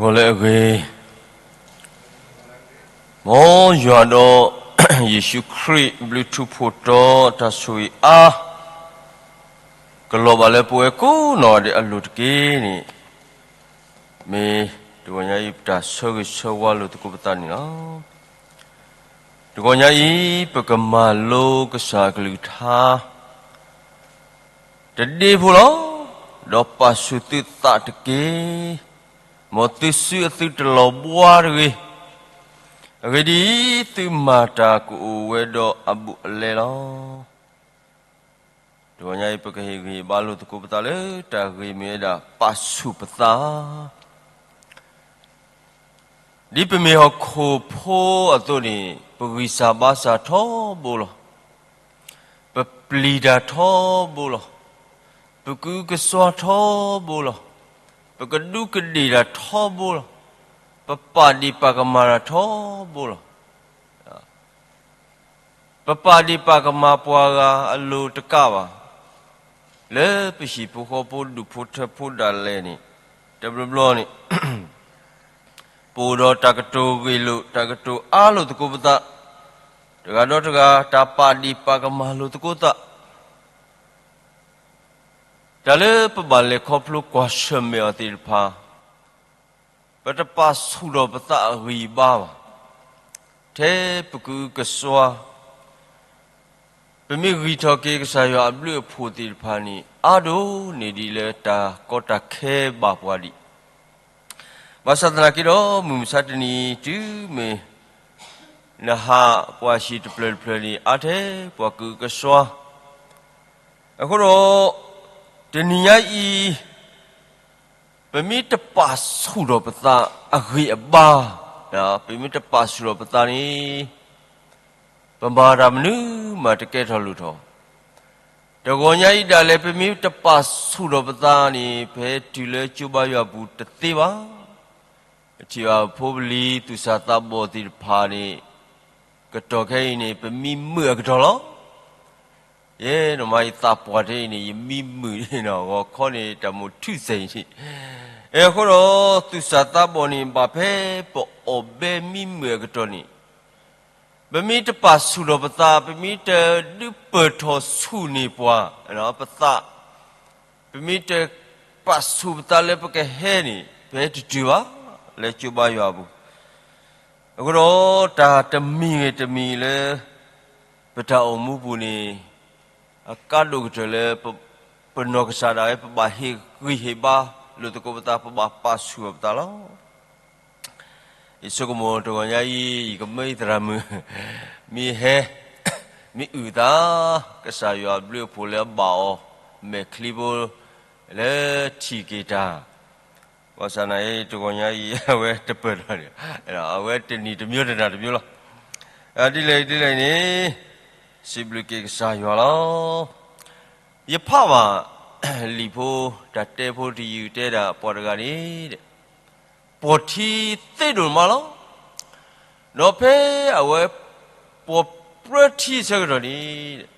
ဂီၤလၢအဂ့ၤ, မ်ယွၤဒီး ယ့ၣ်ၡူးခရံာ်ဘျုးထူးဖှိၣ်တီတၢ်ဆိၣ်ဂ့ၤအါ ကလီၤဘၣ်လၢပဝဲကိးနီၢ်ဂၤဒဲးအလိၤတက့ၢ်န့ၣ်, မ့ၢ်တဂီၤညါအံၤ ပတၢ်ဆၢဂ့ၤဆၢဝါလိာ်သကိးပသးန့ၣ်လီၤ. တဂီၤညါအံၤ ပကမၤလိကစၢ်အကလုၢ်ကထါ တဒ့ဖိလီၤ. ဒီးပာ်ဆူၣ်သုသးတက့ၢ်, မ်သုစုအသုတလီၤဘှါတဂ့ၤ. အဂ့ၢ်ဒ်အံၤ, သုမၤတၢ်ကအိၣ်ဝဲဒီးအဘူးအလဲလီၤ. တဂီၤညါအံၤ ပကဟ့ၣ်ဂံၢ်ဟ့ၣ်ဘါလိာ်သကိးပသးလၢတၢ်ဂ့ၢ်မ့ၢ်ဝဲဒၣ် ပာ်ဆူၣ်ပသး ဒ်ပမ့ၢ်ဟီၣ်ခိၣ်ဖိအသိးန့ၣ်, ပဂံၢ်စၢ်ဘါစၢ်ထီဘိလီၤ. ပပျံၤတၢ်ထီဘိလီၤ. ပကအုကစွါထီဘိလီၤ. ပကဒူးကဒ့ၣ်တၢ်ထီဘိလီၤ. ပပာ်ဒ့ၣ်ပာ်ကမၣ်တၢ်ထီဘိလီၤ. ပပာ်ဒ့ၣ်ပာ်ကမၣ်ပှၤဂၤအလိၤတကးဘၣ်. လၢပဟံၣ်ဖိဃီဖိဒူၣ်ဖိထၢဖိဒၣ်လဲာ်န့ၣ်, တဘျီဘျီန့ၣ် ပအိၣ်ဒီးတၢ်ကတိၤဂ့ၢ်လိာ် တၢ်ကတိၤအါလိာ်သကိးပသး, တဂၤဒီးတဂၤ တၢ်ပာ်ဒ့ၣ်ပာ်ကမၣ်လိာ်သကိးသး, တၢ်လၢပဘၣ်လဲၤခီဖျိကွၢ်ဆၢၣ်မဲာ်အီၤသ့ၣ်တဖၣ် ပတပာ်ဆူၣ်ထီၣ်ပသးအဂံၢ်အဘါဘၣ်. ထဲပကအုကစွါ, ပမ့ၢ်ဂံၢ်ထီၣ်က့ၤကစၢ်ယွၤအဘျုးအဖှိၣ်သ့ၣ်တဖၣ်န့ၣ် အါဒိၣ်န့ၢ်ဒံးလၢတၢ်ကီတၢ်ခဲဘၣ်ပှၤဒံး. ဘၣ်ဆၣ်သနာ်က့ဒီး မုၢ်မဆါတနံၤအံၤ တုၤမ့ၢ်နဟးပှၤဟံၣ်တဖျၢၣ်တဖျၢၣ်န့ၣ် အါထဲပှၤကအုကစွါ. အဃိဒီး တနံၤညါအံၤ ပမ့ၢ်တပာ်ဆူၣ်ထီၣ်ပသးအဂံၢ်အဘါ, ပမ့ၢ်တပာ်ဆူၣ်ထီၣ်ပသးန့ၣ် ပမၤတၢ်မနုၤမးတကဲထီၣ်လိၣ်ထီၣ်. တဂီၤညါအံၤဒၣ်လဲာ် ပမ့ၢ်တပာ်ဆူၣ်ထီၣ်ပသးန့ၣ် ပဟဲတုၤလၢကၠိဘါယွၤအပူၤတသ့ဘၣ်. ပထံၣ်ဘၣ်ဖိပလံၤသူၣ်စၢ်သးဘီၣ်သ့ၣ်တဖၣ်န့ၣ် ကတီၢ်ခဲအံၤန့ၣ် ပမံမုာ်အကတီၢ်လီၤ. ယဲ နမၤယသးပှၢ်ထဲအံၤန့ၣ် ယမံမုာ်န့ၣ် ဂီၤခီန့ၣ် တၢ်မိၣ်ထုစဲးအံၤန့ၣ်, အဃိဒီး သူၣ်စၢ်သးဘီၣ်န့ၣ် ဘၣ်ဖဲပအီၣ်ဘဲမံမုာ်အကတီၢ်န့ၣ်, ပမ့ၢ်တပာ်ဆူၣ်ထီၣ်ပသး, ပမ့ၢ်တဒုးပၢၢ်ထီၣ်ဆူၣ်န့ၢ်ပှၤ ပသး, ပမ့ၢ်တပာ်ဆူၣ်ပသးလၢပကဟဲန့ၣ် ပဟဲတတုၤဘၣ် လၢကၠိဘါယွၤအပူၤ. အဃိဒီး တၢ်တမံၤဂ့ၤတမံၤလၢ ပတၢ်အိၣ်မူပူၤန့ၣ် အကါဒိၣ်ကတၢၢ်လၢ ပနီၢ်ကစၢ်ဒၣ်ဝဲ ပဘၣ်ဟ့ၣ်ဂံၢ်ဟ့ၣ်ဘါလိာ်သကိးပသး, ပဘၣ်ပာ်ဆူၣ်ထီၣ်ပသးလီၤ. ယဆိကမိၣ်တဂီၤညါအံၤ ယကမၢယသရၣ်မုၣ် မ့ၢ်ဟဲ မ့ၢ်အုၣ်သး ကစၢ်ယွၤအဘျုးအဖှိၣ်လၢအဘၣ်အီၤ မဲာ်ချံဖိ လၢထံၣ်က့ၤတၢ်, ဘၣ်ဆၣ်သနာ်က့ တဂီၤညါအံၤ အဝဲတပၢၢ်ထီၣ်န့ၣ်, အဝဲတနံၤတမျိုးတနံၤတမျိုးလီၤ. ဒ်လဲၣ်ဒ်လဲၣ်န့ၣ် စံးဘျုးက့ၤကစၢ်ယွၤလီၤ. ယဖးဘၣ် လံာ်ဖိ တၢ်တဲဖိတယုၢ်တဲဒၣ်ပှၤတဂၤန့ၣ် ပိာ်ထံသ့ဒိၣ်မးလီၤ. ဒီးဖဲအဝဲ ပိာ်ပြၢထံအဆၢကတီၢ်န့ၣ်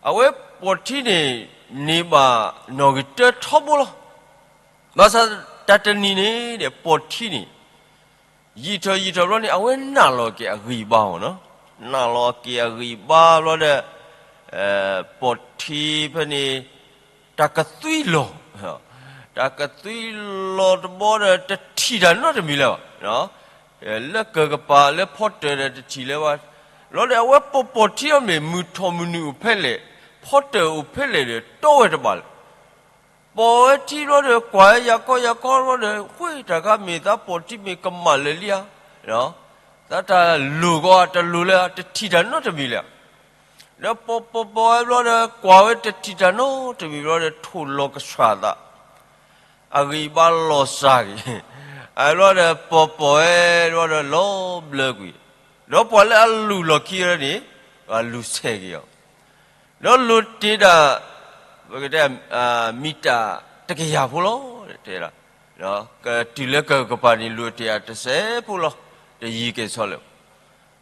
အဝဲပိာ်ထံန့ၣ် န့ၢ်ဘၣ်နီၣ်ဂံၢ်တၢထီဘိလီၤ. ဘၣ်ဆၣ်တၢ်တနံၤန့ၣ်ဒီး ပိာ်ထံန့ၣ် ယံာ်ထီၣ်ယံာ်ထီၣ်ဘျီန့ၣ် အဝဲနာ်လီၤက့ၤအဂံၢ်ဘါအီၤနီၤ. နာ်လီၤက့ၤအဂံၢ်ဘါဘျီဒီး ပိာ်ထံဖဲန့ၣ် တၢ်ကသွံလီၤ, တၢ်ကသွံလီၤတဘျီဒီး တထံၣ်တၢ်နီတမံၤလၢၤဘၣ်. လၢကၢၢ်ကပၤလၢဖီတၢၣ်ဒီးတထံၣ်လၢၤဘၣ်. ဘျီဒီးအဝဲပိာ်ပိာ်ထံအီၤမ့ၢ် မုၢ်ထီၣ်မုၢ်နုာ်အိၣ်ဖဲလဲၣ်, ဖီတၢၣ်အိၣ်ဖဲလဲၣ်ဒီး တီဝဲတဘၣ်လၢၤ. ပိာ်ဝဲထံဘျီဒီး ကွၢ်ဝဲယၤခီယၤခီဘျီဒီး ဃ့တၢ်ခါမ့ၢ်သးပိာ်ထံမ့ၢ်ကမၣ်လၢာ်လံဧါ. သးတၢ်လိၣ်ကီး တလိၣ်လၢၤ တထံၣ်တၢ်နီတမံၤလၢၤ. ဒီးပိာ်ပိာ်ပိာ်ဝဲဘျီဒီး ကွၢ်ဝဲတထံၣ်တၢ်နီတမံၤဘျီဒီး ထိၣ်လီၤကဆှၣ်သး, အဂံၢ်ဘါလီၤစၢ်က့ၤ, အဘျီဒီးပိာ်ပိာ်ဝဲဘျီဒီးလီၤဘျၢကွံာ်, ဒီးပှၤလၢအလူၤလီၢ်ခံဝဲန့ၣ် အလူၤဆဲးက့ၤအီၤ ဒီးလိၤတ့ၢ်ဒၣ် ပကတဲ မံတၢ်တကယၤဖိလီၤ. တဲဒၣ် တုၤလၢကၢၢ်ကပၤန့ၣ် လိၤတ့ၢ်အတစဲးဖိလီၤ. တယံၤကဲၤဆီလၢ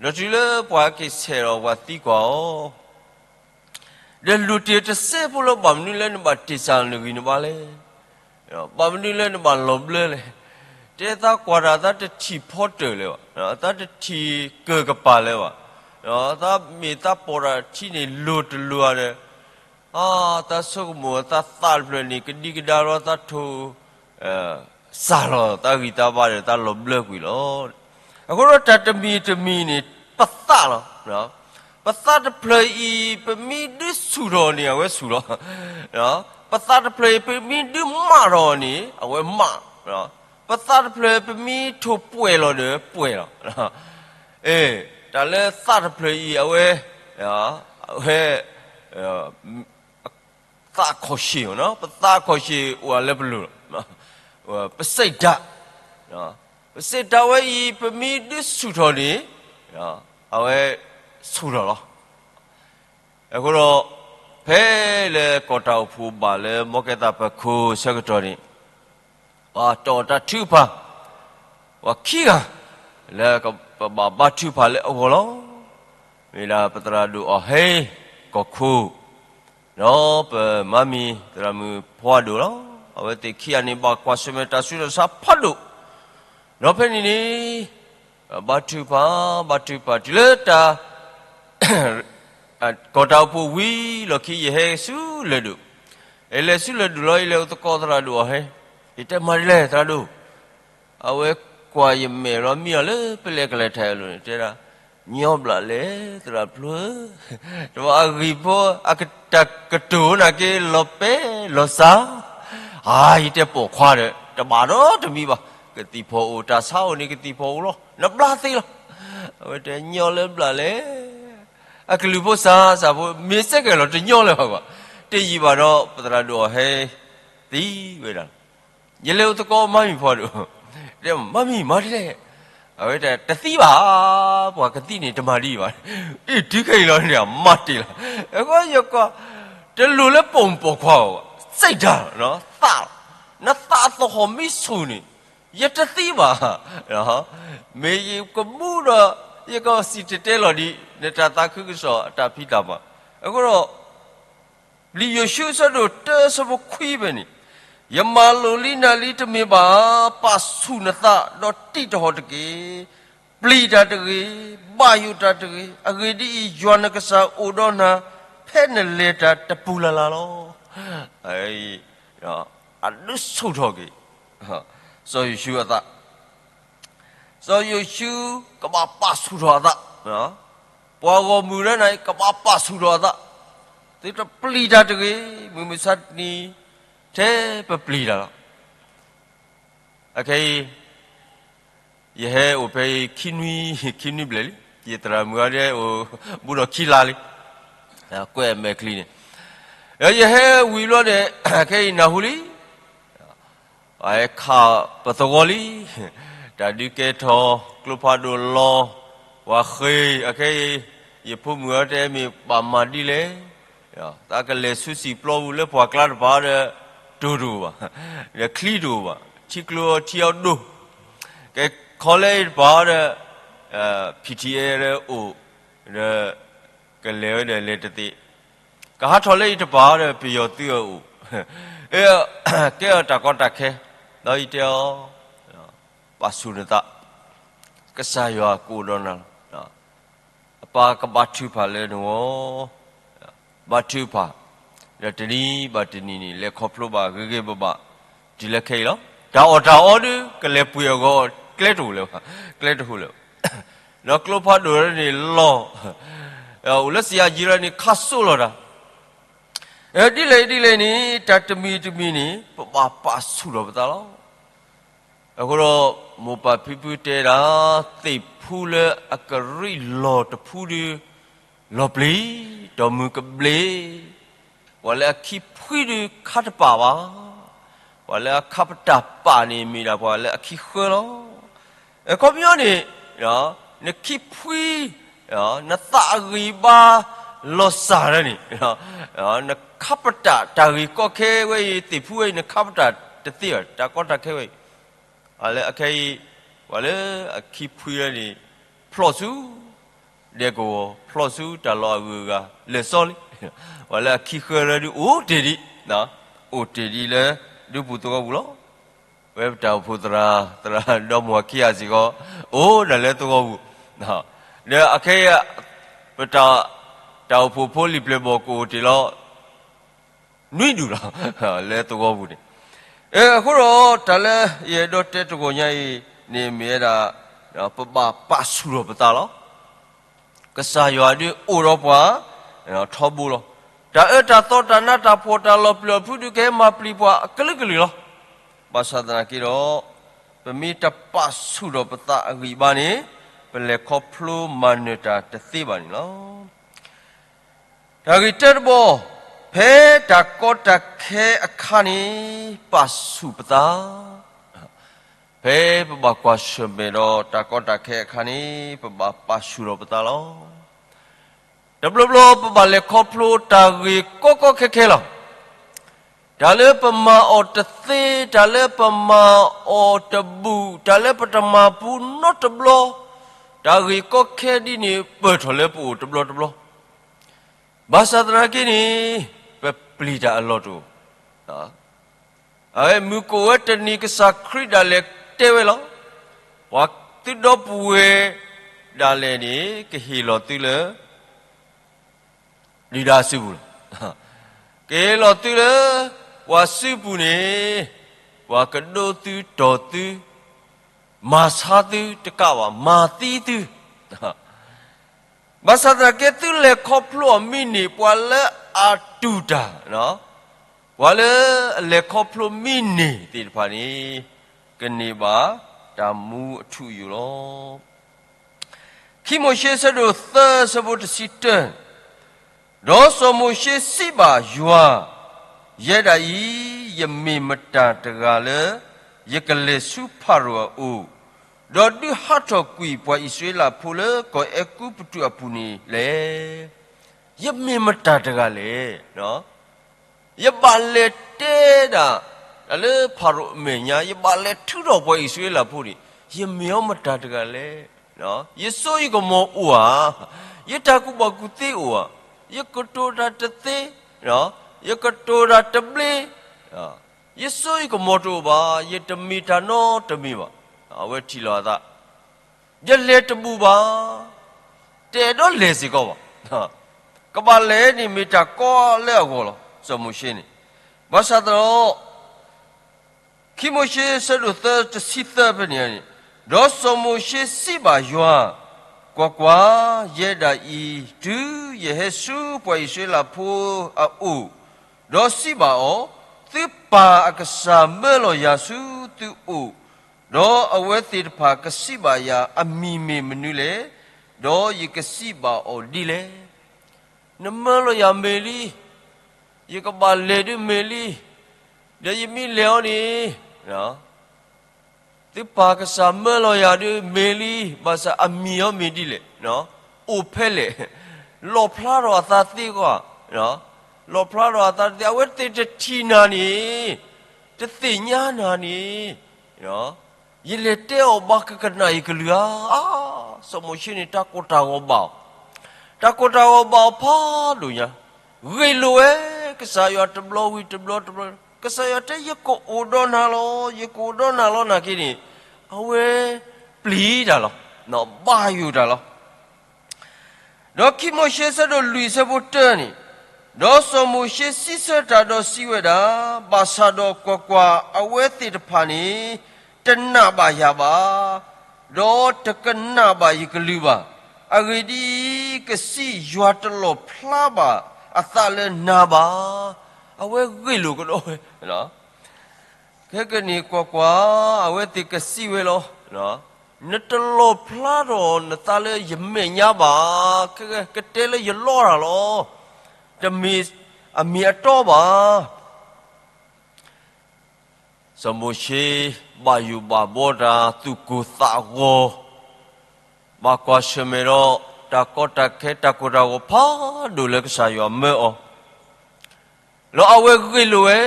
ၤ. ဒီးတုၤလၢပှၤက့ၤဆဲးဒီးပှၤသံကွၢ်အီၤ, ဒီးလိၤတ့ၢ်တစဲးဖိလီၤ ဘၣ်မနုၤလၢနဘၣ်တ့ၢ်စၢ်နဂံၢ်နဘါလဲၣ်. ဘၣ်မနုၤလၢနဘၣ်လီၤဘျၢလဲၣ်. တဲသးကွၢ်တၢ်သးတထံၣ်ဖီတၢၢ်လၢၤဘၣ်, သးတထံၣ်ကၢၢ်ကပၤလၢၤဘၣ်, သးမ့ၢ်သးပိာ်တၢ်ထံန့ၣ်လိၤတလိၤဧါဒီး, အသးဆိကမိၣ်သးသးတဖျၢၣ်န့ၣ် ကဒံကဒါလီၤသးထိၣ်, စၢ်လီၤသးဂံၢ်သးဘါဒီးသးလီၤဘျၢကွံာ်လီၤ. အဃိဒီးတၢ်တမံၤတမံၤန့ၣ် ပသးလီၤ. ပသးတဖျၢၣ်အံၤ ပမ့ၢ်ဒုးဆူၣ်ထီၣ်န့ၣ် အဝဲဆူၣ်လီၤ. ပသးတဖျၢၣ်အံၤ ပမ့ၢ်ဒုးမၢ်ထီၣ်န့ၣ် အဝဲမၢ်, ပသးတဖျၢၣ် ပမ့ၢ်ထိၣ်ပှဲၤလီၤဒီးပှဲၤလီၤ. အဲ, တၢ်လၢသးတဖျၢၣ်အံၤ အဝဲ, အဝဲ, သးခီၣ်ဆံၣ်, ပသးခီၣ်ဆံၣ်အိၣ်လၢပလိၤလီၤ. ပစံးတၢ်, ပစံးတၢ်ဝဲအံၤ ပမ့ၢ်ဒုးဆူၣ်ထီၣ်န့ၣ်, အဝဲဆူၣ်ထီၣ်လီၤ. အဃိဒီး, ဖဲလၢကီၢ်တၢ်အိၣ်ဖှိၣ်ဘၣ်လၢမီၢ်ကဲသးပခိၣ်ဆၢကတီၢ်န့ၣ်, ပှၤတီၣ်တၢ်ထုကဖၣ်, ပှၤခံဂၤ, လၢပဘၣ်ဘါထုကဖၣ်လၢအဂီၢ်လီၤ. မ့ၢ်ဒၣ်ပသရၣ်ဒိၣ်အီၣ်ဟဲကီၢ်ခိၣ်, ဒီးပမါမံၤသရၣ်မုၣ်ဖီဒိၣ်လီၤ. အဝဲသ့ၣ်ခံဂၤန့ၣ် ဘၣ်ကွၢ်ဆၢၣ်မဲာ်တၢ်ဆူးတၢ်ဆါဖးဒိၣ်, ဒီးဖဲန့ၣ်န့ၣ်, ဘါထုကဖၣ်, ဘါထုကဖၣ်တုၤလၢတၢ် ကီၢ်တၢ်အိၣ်ဖှိၣ်ဝံၤလီၢ်ခံ ယဟဲဆူလၢၢ်ဒိၣ်, ယလဲၤဆူလၢၢ်ဒိၣ်လီၤ ယလဲၤအိၣ်သကိးသရၣ်ဒိၣ်အီၣ်ဟဲ, ယတဲမၤဒ်လဲၣ်သရၣ်ဒိၣ်, အဝဲကွၢ်ယမဲာ်လီၤမံအီၤလၢပလဲၤကလဲၤထီၣ်အလိၤန့ၣ် တဲဒၣ်, ညီဘျးလဲၣ်သရၣ်ဖျိဧၢ, တဘၣ်အဂံၢ်ဖိ, အတၢ်ကတိၤနာ်က့လီၤပဲလီၤစါ, အါ ယတဲပိာ်ခွါဒီး တဘၣ်ဒီးတမံၤဘၣ်, ကသံၣ်ဖီၣ်အိၣ် တၢ်ဆါအိၣ်န့ၣ် ကသံၣ်ဖီၣ်အိၣ်လီၤ နဘျါသ့လီၤ. အဝဲတဲညီလၢဘျးလဲၣ်, အကလုၢ်ဖိစၢ်စၢ်ဖိ မ့ၢ်စဲကဲၤလီၤတညီလၢၤဘၣ်ကွၢ်, တယံာ်ဘၣ်ဒီး ပသရၣ်ဒိၣ်အီၣ်ဟဲသံဝဲဒၣ် ယလဲၤအိၣ်သကိးမါမံၤဖီဒိၣ်, တဲမါမံၤမၤဒ်လဲၣ်, အဝဲတဲတသံဘၣ်, ပှၤကသံန့ၣ်တမၤဒ်ဘၣ်, အ့ၣ်တုၤခဲအံၤလီၤန့ၣ် မၤတ့ၢ်လီၤ, အဃိယကွၢ်, တလိၣ်လၢပိာ်မုၣ်ပိာ်ခွါအီၤ, စံးတၢ်, သး, နသးသဟီၣ်မ့ၢ်ဆူၣ်န့ၣ်, ယတသံဘၣ်, မ့ၢ်ယကမူဒီး, ယကစံၣ်တဲၤတဲလီၤဒံး နတၢ်သးခုကစီၣ်အတၢ်ဖံးတၢ်မၤ, အဃိဒီး လံာ်ယိၤၡူအဆၢဒိၣ်တၢအဆၢဖိခွံဖဲန့ၣ်, ယမၤလိာ်လံနၤလံတမ့ၢ်ဘၣ်, ပာ်ဆူၣ်နသးဒီးတံးတဟီၣ်တက့ၢ်, ပျံၤတၢ်တဂ့ၤ, ဘၣ်ယိၣ်တၢ်တဂ့ၤ, အဂ့ၢ်ဒ်အံၤ, ယွၤနကစၢ်အိၣ်ဒီးနၤ, ဖဲနလဲၤတၢ်တပူၤလၢ်လၢ်လီၤ. အဒုးဆူၣ်ထီၣ်က့ၤ စီၤယိၤၡူအသး, စီၤယိၤၡူကဘၣ်ပာ်ဆူၣ်ထီၣ်အသး, ပှၤဂီၢ်မုၢ်လၢနၤအံၤ ကဘၣ်ပာ်ဆူၣ်ထီၣ်အသး, သုတပျံၤတၢ်တဂ့ၤ, မုၢ်မဆါတနံၤ, ထဲပပျံၤတၢ်လီၤ. အခဲအံၤ, ယဟဲအိၣ်ဖဲအံၤ ခံနွံ, ခံနွံဘျဲၣ်လံ, ယသရၣ်မုၣ်အီၤဒဲးအိၣ်, ဘူးဒီးခံလါလံ, ကွဲးအမဲာ်ချံန့ၣ်, ဒီးယဟဲဝံၤဘျီန့ၣ်, ခဲအံၤနၢ်ဟူလံ ပခးပသဝီလံ, တၢ်ဒုးကဲထီၣ်, ကျိဖးဒိၣ်လီၤ, ပှၤဃ့, အခဲအံၤ, ယဖိမုၣ်အီၤတဲမ့ၢ်ဘၣ်မၤဒ်လဲၣ်, သးကလဲၤဆူစံာ်ပျီပူၤလၢပှၤကျါတပၤဒီး, တိၢ်တအိၣ်ဘၣ်, ဒီးချံတအိၣ်ဘၣ်, ထံကျိထံအီၤဒိၣ်, ကဲခီလၢအံၤတပၤဒီး, ဖံထံအဲၣ်ဒီးအိၣ်, ဒီး, ကလဲၤဝဲဒီးလဲၤတသ့, ကဟးထီၣ်လၢအံၤတပၤဒီး ပယီၤသုးအအိၣ်, ကဲအီၤတၢ်ကီတၢ်ခဲ, ဒီးယတဲအီၤ, ပာ်ဆူၣ်နသး, ကစၢ်ယွၤကအိၣ်ဒီးနၤလီၤ. အပၢ်ကဘါထုကဖၣ်လၢနဂီၢ်, ဘါထုကဖၣ်, ဒီးတနံၤဘၣ်တနံၤန့ၣ် လဲၤခီဖျိဘၣ်ဂ့ၤဂ့ၤဘၣ်ဘၣ်, တုၤလၢခဲအံၤလီၤ. တၢ်အီၣ်တၢ်အီဒုး ကလဲၤပှ့ၤအဂီၢ် ကျဲတအိၣ်လၢၤဘၣ်, ကျဲတအိၣ်လၢၤဘၣ်, ဒီးကျိဖးဒိၣ်န့ၣ်လီၤ, အိၣ်လၢစံးယၤယံၤလီၤန့ၣ် ခါစိလီၤတၢ် ဒ်လဲၣ်ဒ်လဲၣ်န့ၣ် တၢ်တမံၤတမံၤန့ၣ် ပဘၣ်ပာ်ဆူၣ်ထီၣ်ပသးလီၤ. အဃိဒီး, မိၢ်ပၢ်ဖံဖုတဲဒၣ်, သ့ၣ်ဖူလၢအကရံၣ်လီၤတဖူဒုး, လီၤပျံၤ, ဒီးမုၢ်ကဘျ့, ပှၤလၢအခံဖှံဒုးခါတပာ်ဘၣ်, ပှၤလၢအခါပတာ်ပာ်န့ၣ် မ့ၢ်ဒၣ်ပှၤလၢအခံဃၢလီၤ. အခီပညီန့ၣ်, နခံဖှံ, နသးအဂံၢ်ဘါလီၤစၢ်လၢန့ၣ်, နခါပတာ်တၢ်ဂ့ၢ်ကီခဲဝဲအံၤ သ့ၣ်ဖူဝဲအံၤ နခါပတာ်တသ့ဘၣ်, တၢ်ကီတၢ်ခဲဝဲအံၤ, အခဲအံၤ, ပှၤလၢအခံဖှံလၢန့ၣ်, ဖျီၣ်ဆူ, ဒဲကဝီၤ, ဖျီၣ်ဆူတၢ်လီၢ်အဂုၤအဂၤ, လဲၤစီလံ, ပှၤလၢအခံဃၢလၢဒုးအိၣ်တ့ၢ်ဒံး, အိၣ်တ့ၢ်ဒံးလၢဒူပူၤသဝီပူၤလီၤ. ဝဲပတၢ်အိၣ်ဖှိၣ်သရၣ်, သရၣ်ဒီမါဝၤခံဂၤစ့ၢ်ကီး, အိၣ်ဒၣ်လၢသဝီပူၤ, ဒီးအခဲအံၤ ပတၢ်, တၢ်အိၣ်ဖှိၣ်ဖိလံာ်ပျဲၢ်ဘီၣ်ကအိၣ်တ့ၢ်လီၤ နွံဒူၣ်လီၤ လၢသဝီပူၤန့ၣ်. အဃိဒီး တၢ်လၢယအဲၣ်ဒိးတဲတဂီၤညါအံၤန့ၣ် မ့ၢ်ဝဲဒၣ် ပဘၣ်ပာ်ဆူၣ်ထီၣ်ပသးလီၤ. ကစၢ်ယွၤဒုးအိၣ်ဒီးပှၤ ထီဘိလီၤ. တၢ်အၢတၢ်သီ တၢ်နးတၢ်ဖှီၣ် တၢ်လီၤပျံၤလီၤဖုးဒုးကဟဲမၤပျံၤပှၤအကလုာ်ကလုာ်လီၤ. ဘၣ်ဆၣ်သနာ်က့ဒီး ပမ့ၢ်တပာ်ဆူၣ်ထီၣ်ပသးအဂံၢ်အဘါန့ၣ် ပလဲၤခီဖျိမၤနၢၤတၢ်တသ့ဘၣ်န့ၣ်လီၤ. တၢ်ဂ့ၢ်တၢတဘီ, ဖဲတၢ်ကီတၢ်ခဲအခါန့ၣ် ပာ်ဆူၣ်ပသး. ဖဲပဘၣ်ကွၢ်ဆၢၣ်မဲာ်ဒီးတၢ်ကီတၢ်ခဲအခါန့ၣ် ပဘၣ်ပာ်ဆူၣ်ထီၣ်ပသးလီၤ. တဘျီဘျီပဘၣ်လဲၤခီဖျိတၢ်ဂ့ၢ်ကီကီခဲခဲလီၤ. တၢ်လၢပမၤအီၤတသ့, တၢ်လၢပမၤအီၤတဘူၣ်, တၢ်လၢပတမၤပူၤနီတဘျီ, တၢ်ဂ့ၢ်ကီခဲဒ်န့ၣ် ပၢၢ်ထီၣ်လၢပအိၣ်တဘျီတဘျီ. ဘၣ်ဆၣ်သနာ်က့န့ၣ် ပပျံၤတၢ်အလီၢ်တအိၣ်. အဝဲမုၢ်ကအိၣ်ဝဲတနံၤ ကစၢ်ခရံာ်ဒၣ်လဲာ်တဲဝဲလီၤ. ပှၤသုဒီပုၢ်ဝဲၢ်ဒၣ်လဲာ်န့ၣ် ကဟ့ၣ်လီၤသုလၢ ဒုၣ်ဒါစုပူၤလီၤ. ကဟ့ၣ်လီၤသုလၢ ပှၤစုပူၤန့ၣ် ပှၤကဒိသုတီၢ်သု, မၤဆါသုတကးဘၣ်, မၤသံသု ဘၣ်ဆၣ်သနာ်က့ သုလဲၤခီဖျိအီၤမ့ၢ်န့ၢ် ပှၤလၢအတူၢ်တၢ်, ပှၤလၢအလဲၤခီဖျိမ့ၢ်န့ၢ်သ့ၣ်တဖၣ်န့ၣ် ကန့ၢ်ဘၣ်တၢ်မူအထူအယိာ်လီၤ. ခံမိၤၡ့ ဆၢဒိၣ်သၢ ဆၢဖိတဆံတၢ, ဒီးစီၤမိၤၡ့စံးဘၣ်ယွၤ, ယဲဒၣ်အံၤ ယမ့ၢ်မတၤတဂၤလၢ ယကလဲၤဆူဖၤရိၤအအိၣ်, ဒီးဒုးဟးထီၣ်ကွံာ်ပှၤအံၣ်စရ့လးဖိလၢကီၢ်အဲၤကူပတူးအပူၤန့ၣ်လဲၣ်. ယမ့ၢ်မတၤတဂၤလဲၣ်. ယဘၣ်လဲၤတဲဒၣ် တၢ်လၢဖၤရိၤအမဲာ်ညါ, ယဘၣ်လဲၤထုးထီၣ်ပှၤအံၣ်စရ့လးဖိန့ၣ် ယမ့ၢ်အီၤမတၤတဂၤလဲၣ်. ယစိယကမီၤအိၣ်ဧါ, ယတၢ်ကူၣ်ဘၣ်ကူၣ်သ့အိၣ်ဧါ, ယကတိၤတၢ်တသ့, ယကတိၤတၢ်တဘျ့, ယစိယကမီၤတအိၣ်ဘၣ်, ယတမ့ၢ်တၢ်နီတမံၤဘၣ်. အဝဲထံၣ်လီၤအသး ယလဲၤတဘူၣ်ဘၣ်, တအဲၣ်ဒိးလဲၤစ့ၢ်ကီးဘၣ်. ကဘၣ်လဲၤန့ၣ် မ့ၢ်တၢ်ကီလၢအဂီၢ်လီၤ. စီၤမိၤၡ့န့ၣ် ဘၣ်ဆၣ်သနာ်က့ ခံမိၤၡ့ ဆၢဒိၣ်သၢ တဆံသၢဖဲန့ၣ်န့ၣ်, ဒီးစီၤမိၤၡ့စံးဘၣ်ယွၤ, ကွၢ်ကွၢ်, ယဲဒၣ်အံၤ တုၤယဟဲဆူပှၤအံၣ်စရ့လးဖိအအိၣ်, ဒီးစံးဘၣ်အီၤ, သုပၢ်အကစၢ်မၢလီၤယၤဆူသုအိၣ်, ဒီးအဝဲသ့ၣ်တဖၣ်ကစံးဘၣ်ယၤ, အမံၤမ့ၢ်မနုၤလဲၣ်, ဒီးယကစံးဘၣ်အီၤဒ်လဲၣ်. နမၢလီၤယၤမ့ၢ်လံ, ယကဘၣ်လဲၤဒုးမ့ၢ်လံ, ဒီးယမ့ၢ်လဲၤအီၤန့ၣ် သုပၢ်ကစၢ်မၢလီၤယၤဒုးမ့ၢ်လံ, ဘၣ်ဆၣ်အမံၤအီၤမ့ၢ်ဒ်လဲၣ်, အိၣ်ဖဲလဲၣ်, လီၣ်ဖျါထီၣ်အသးသ့ကွၢ်, လီၣ်ဖျါထီၣ်အသးတသ့, အဝဲသ့ၣ်တထံၣ်နၤန့ၣ်, တသ့ၣ်ညါနၤန့ၣ်, ယလဲၤတဲအီၤဘၣ်ကကနၣ်ယကလုၢ်ဧါ. စီၤမိၤၡ့န့ၣ် တၢ်ကိၢ်တၢ်ဂီၤဘၣ်အီၤ, တၢ်ကိၢ်တၢ်ဂီၤဘၣ်အီၤဖးဒိၣ်ညါ, ဂ့ၢ်လိာ်ဝဲ ကစၢ်ယွၤတဘျီဝံၤတဘျီတဘျီ, ကစၢ်ယွၤတဲ ယကအိၣ်ဒီးနၤလီၤ, ယကအိၣ်ဒီးနၤလီၤ နာ်က့န့ၣ်, အဝဲပျံၤတၢ်လီၤ, ဘၣ်ယိၣ်တၢ်လီၤ. ဒီးခံမိၤၡ့ ဆၢဒိၣ်လွံၢ် ဆၢဖိတၢန့ၣ်, ဒီးစီၤမိၤၡ့စံးဆၢတၢ်ဒီးစံးဝဲဒၣ်, ဘၣ်ဆၣ်ဒီးကွၢ်ကွၢ်, အဝဲသ့ၣ်တဖၣ်န့ၣ် တနာ်ဘၣ်ယၤဘၣ်, ဒီးတကနၣ်ဘၣ်ယကလုၢ်ဘၣ်. အဂ့ၢ်ဒ်အံၤ, ကစံးယွၤတလီၣ်ဖျါဘၣ်အသးလၢနၤဘၣ်. အဝဲဂ့ၢ်လိာ်ကဒီးဝဲ ခဲကနံၣ်ကွၢ်ကွၢ်, အဝဲသ့ၣ်ကစံးဝဲလီၤ, နတလီၣ်ဖျါထီၣ်နသးလၢယမဲာ်ညါဘၣ်, ကတဲလၢယလီတၢ်လီၤ, တမ့ၢ်အမ့ၢ်အတီဘၣ်. စီၤမိၤၡ့ ဘၣ်ယိၣ်ဘၣ်ဘှီတၢ် သူၣ်ကိၢ်သးဂီၤ, ဘၣ်ကွၢ်ဆၢၣ်မဲာ်ဒီး တၢ်ကီတၢ်ခဲ တၢ်ကိၢ်တၢ်ဂီၤဖးဒိၣ်လၢကစၢ်ယွၤမၢအီၤ, လီၤအဝဲဂ့ၢ်လိာ်ဝဲ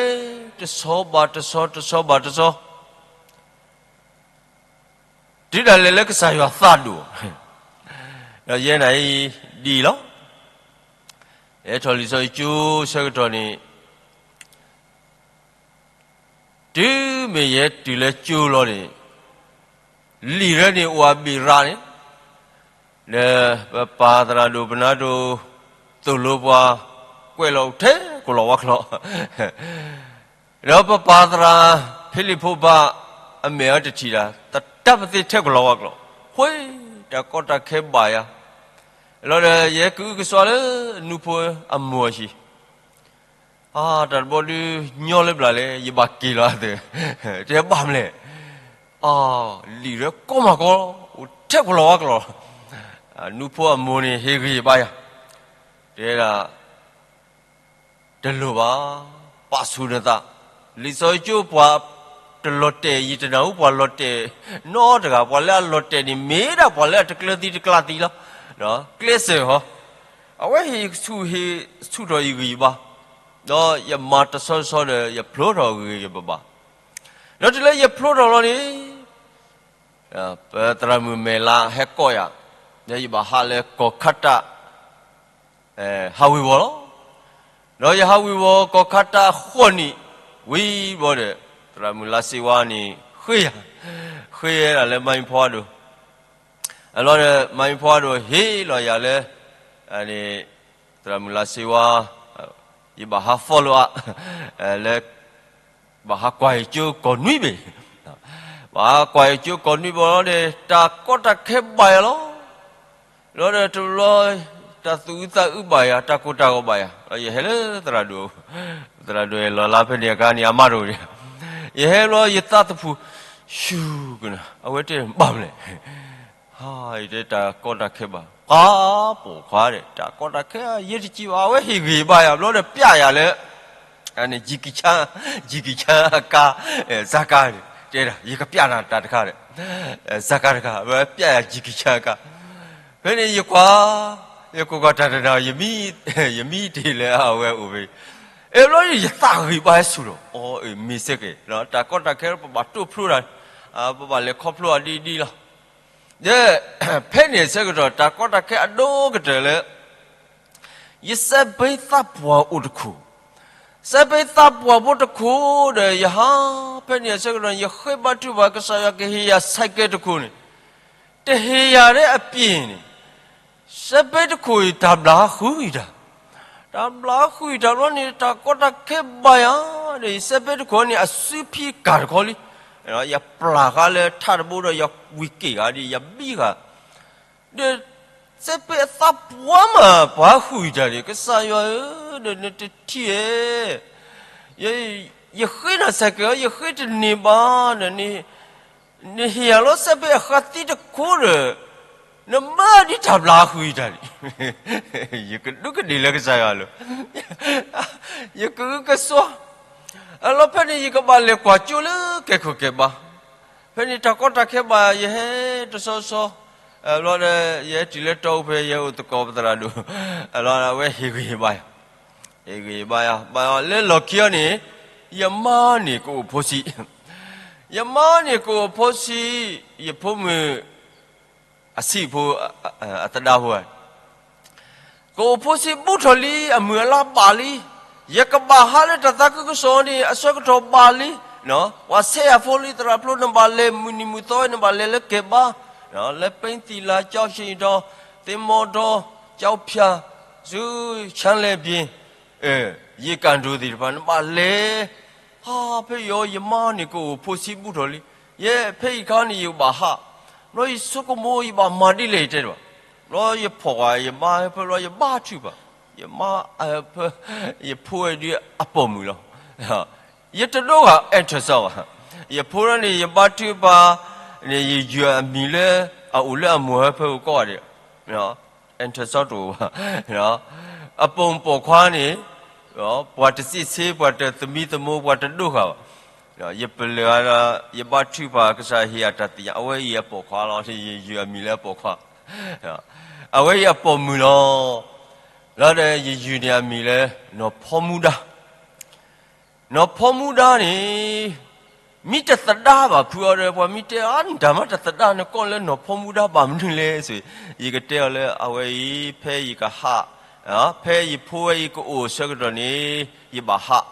တဆီဘၣ်တဆီ တဆီဘၣ်တဆီ တုၤဒၣ်လဲာ်လၢကစၢ်ယွၤသးဒိၣ်, ဒီးယဲဒၣ်အံၤဒ်အံၤလီၤ. အဲၣ်ထီၣ်လံာ်စီဆှံကၠိဆၢကတီၢ်န့ၣ်, တုၤ မ့ၢ်ယဲတုၤလၢကၠိလီၤန့ၣ်, လံာ်ရၢန့ၣ်အိၣ်အဘ့ၣ်ရးန့ၣ်, ဒီးပပၢ်သရၣ်ဒိၣ်ပနါဒိၣ် သိၣ်လိပှၤ ကွဲးလီၤထဲကလီၤဝါကျိာ်, ဒီးပပၢ်သရၣ်ဖံလံးဖိဘၣ် အမဲာ်အတထံၣ်ဒၣ် သတးပသ့ထဲကလီၤဝါကျိာ်, ဃ့တၢ်ကီတၢ်ခဲဘၣ်ယၤ, လီၤဒီးယဲကအုကစွါလၢနူဖိအမိၢ်အဟံၣ် အါ, တၢ်တဘီဒုးညီလၢဘျၣ်လဲၣ်, ယဘၣ်က့ၤလီၤအသး, တဲဘၣ်မလဲၣ်, အါ, လံာ်ရၢကီမၤကီ, အိၣ်ထဲကလီၤဝါကျိာ်, နူဖိအမိၢ်န့ၣ်ဟ့ၣ်ဂံၢ်ဘါယၤ, တဲဒၣ်, တလိၣ်ဘၣ်, ပာ်ဆူၣ်နသး, လံာ်စီဆှံကၠိပှၤတလီၤတဲာ် ယတနၢ်ဟူပှၤလီၤတဲာ်နီတဂၤ, ပှၤလၢအလီၤတဲာ်န့ၣ် မ့ၢ်ဒၣ်ပှၤလၢအတကျၢၤသံတကျၢၤသံလီၤ, ကျဲးစၢးဟီ, အဝဲဟ့ၣ်ဆူၣ်ဟ့ၣ်ဆူၣ်ထီၣ်ယဂံၢ်ယဘါ, ဒီးယမၤတဆီဆီဒီး ယဖျိထီၣ်ဂ့ၤဂ့ၤဘၣ်ဘၣ်, ဒီးတုၤလၢယဖျိထီၣ်လီၤန့ၣ် ပသရၣ်မုၣ်မဲာ်လါဟဲကိးယၤ, ဒီးယဘၣ်ဟးလၢကီၢ်ခါတၢ် ဟးဝ့ၤဝီၤလီၤ. ဒီးယဟးဝ့ၤဝီၤကီၢ်ခါတၢ်ဃိးနံၣ်, ဝံၤဘျီဒီး သရၣ်မုၣ်လါစ့ဝါန့ၣ် ဃ့ယၤ, ဃ့ဒၣ်လၢမါယဖီဒိၣ်, အလီၢ်ဒီး မါယဖီဒိၣ်ဟ့ၣ်လီၤယၤလၢ သရၣ်မုၣ်လါစ့ဝါ, ယဘၣ်ဟး follow up လၢ ဘၣ်ဟးကွၢ်ယကၠိကီၢ်နွံဘ့ၣ်, ဘၣ်ဟးကွၢ်ယကၠိကီၢ်နွံဘ့ၣ်လီၤဒီး တၢ်ကီတၢ်ခဲဘၣ်ယၤလီၤ. လီၤဒီးတဘျီ တၢ်သူၣ်အုးသးအုးဘၣ်ယၤ, တၢ်ကိၢ်တၢ်ဂီၤဘၣ်ယၤ, ယဟဲလၢသရၣ်ဒိၣ်, သရၣ်ဒိၣ်လီၤလါဖဲန့ၣ်အခါန့ၣ် အမါတအိၣ်ဒံး, ယဟဲဘျီယသးသဖူး ဆူၣ်ကနၣ်, အဝဲတဲဘၣ်မလဲၣ်, ယတဲတၢ်ကီတၢ်ခဲဘၣ်, ပှၤပိာ်ခွါဒီး တၢ်ကီတၢ်ခဲယဲတကံဘၣ်, အဝဲဟ့ၣ်ဂံၢ်ဘါယၤဘျီဒီး ပျဲယၤလၢ ကံ ကံ ကံ အကါ, စၢ်ကါ, တဲဒၣ် ယကပျဲနၤတၢ်တခါဒီး, စၢ်ကါတခါ အဝဲပျဲယၤ ကံ ကံ ကံ အကါ, ဖဲန့ၣ်ယကွၢ်, ယကွၢ်ကွၢ်တၢ်တနၤ, ယမံတ့ၢ်လၢအဝဲအိၣ်ဖဲ, အဲဘျီယသးဂံၢ်ဘါဆူၣ်လီၤ, အမ့ၢ်စ့ၢ်ကီး တၢ်ကီတၢ်ခဲပဘၣ်တိၢ်ဖျိတၢ်, ပဘၣ်လဲၤခီဖျိအဒ်ဒ်လီၤ. ဒီး ဖဲန့ၣ်အဆၢကတီၢ် တၢ်ကီတၢ်ခဲအဒိၣ်ကတၢၢ်လၢ ယစဲးဘ့သးပှၢ်အိၣ်တခိၣ်, စဲးဘ့သးပှၢ်ဖိတခိၣ်ဒီး ယဟး ဖဲန့ၣ်အဆၢကတီၢ် ယဃ့ဘါထုကဖၣ် ကစၢ်ယွၤကဟ့ၣ်ယၤ ဆိုင်ကယ် တခိၣ်န့ၣ်, တဟ့ၣ်ယၤဒ်အပျ့ၤန့ၣ်, စဲးဘ့တခိၣ်အံၤ တၢ်ဘျးဟးဃုာ်တၢ်, တၢ်ဘျးဟးဃုာ်တၢ်ဘျီန့ၣ် တၢ်ကီတၢ်ခဲဘၣ်ယၤဒီး ယစဲးဘ့တခိၣ်န့ၣ် အစုဖံးကၢ်တခီလံ, ယပျၢ်ဃာ်လၢထးတဘိဒီး ယဝံၤက့ၤဃာ်ဒီး ယဘံဃာ် ဒီး စဲးဘ့အသးပှၢ်မး ပှၤဟးဃုာ်တၢ်န့ၣ် ကစၢ်ယွၤဧၢ, ဒီးနတထံၣ်ဧဲ, ယဃ့နၤ ဆိုင်ကယ် ယဃ့တန့ၢ်ဘၣ်ဒီး နဟ့ၣ်ယၤလီၤ စဲးဘ့အဃးသံတခိၣ်ဒီး နမၤဒ်တၢ်ဘျးဟးဃုာ်တၢ်န့ၣ်, ယကဒူးကဒ့ၣ်လၢကစၢ်ယွၤလီၤ, ယကအုကစွါ, အလီၢ်ဖဲန့ၣ် ယကဘၣ်လဲၤကွၢ်ကၠိလၢကဲခိၣ်ကဲဘါ ဖဲန့ၣ်တၢ်ကီတၢ်ခဲဘၣ် ယဟဲတဆီဆီ, ဘျီဒီး ယဟဲတုၤလၢတီအူဖဲ ယဟဲအိၣ်သကိးပသရၣ်ဒိၣ်, အလီၢ်အဝဲဟ့ၣ်ဂံၢ်ဟ့ၣ်ဘါယၤ, ဟ့ၣ်ဂံၢ်ဟ့ၣ်ဘါယၤ ဘၣ်လၢလီၢ်ခံအီၤန့ၣ်, ယမါန့ၣ်ကအိၣ်ဖိဆံး, ယမါန့ၣ်ကအိၣ်ဖိဆံး, ယဖိမုၣ် အဆံးဖိ, အသဒါဖိ ကအိၣ်ဖိဆံးဘူးထီၣ်လံ အမုၢ်အလါဘၣ်လံ, ယကဘၣ်ဟးလၢတၢ်သးခုကစီၣ်န့ၣ် အဆၢကတီၢ်ဘၣ်လံ, ပှၤဆဲးယၤဖိလံ သရၣ်ဖျိ နဘၣ်လဲၤမုၢ်နံၤမုၢ်သီ နဘၣ်လဲၤလၢကဲဘါ, လၢပဲသံလါ ကၠီဆံးဒီး သ့ၣ်မီဒီး ကၠီဖၠၣ် ဆူ ဆၣ်လဲၣ်ဘ့ၣ် ယကၣ်ဒိၣ်သ့ၣ်တဖၣ် နဘၣ်လဲၤ, ဟါ ဖဲယီၤ ယမါန့ၣ်ကအိၣ်ဖိဆံးဘူးထီၣ်လံ, ယဲဖဲအံၤခါန့ၣ် ယကဘၣ်ဟး, ဘျီယဆိကမိၣ် ယဘၣ်မၤဒ်လဲၣ်ယတဲတဘၣ်, ဘျီယဖီၣ်ကွၢ် ယမါဖဲဘျီ ယဘါထုကဖၣ်, ယမါ ယဖိဝဲဒုးအပိာ်မုၣ်လီၤ, ယတဒိဂၤ interest ဘၣ်, ယဖိန့ၣ် ယဘါထုကဖၣ်န့ၣ် ယယုၢ်အမံၤလၢ အအိၣ်လၢအမိၢ်ဟၢဖၢပူၤကိးဂၤဒဲး interest တအိၣ်ဘၣ်, အပိာ်မုၣ်ပိာ်ခွါန့ၣ် ပှၤတစံးဆ့ ပှၤတသမံသမိး ပှၤတဒိဂၤဘၣ်, ယပလၢၢ်ဒီး ယဘါထုကဖၣ် ကစၢ်ဟ့ၣ်ယၤတၢ်သ့ၣ်ညါ အဝဲအံၤအပိာ်ခွါလီၤ, ယယုၢ်အမံၤလၢအပိာ်ခွါ, အဝဲအံၤအပိာ်မုၣ်လီၤ, လီၤဒီးယယုၢ်န့ၢ်အမံၤလၢ နီၢ်ဖီမူဒါ နီၢ်ဖီမူဒါန့ၣ် မ့ၢ်တသဒါဘၣ်ဖုအီၤဒီး ပှၤမ့ၢ်တဲအါ နတၢ်မၤတသဒါ နကိးလၢနီၢ်ဖီမူဒါဘၣ်မနုၤလဲၣ် စ့ၢ်, ယကတဲအီၤလၢအဝဲအံၤ ဖဲယကဟး, ဖဲယဖိဝဲအံၤကအိၣ်ဆၢကတီၢ်န့ၣ် ယဘၣ်ဟး,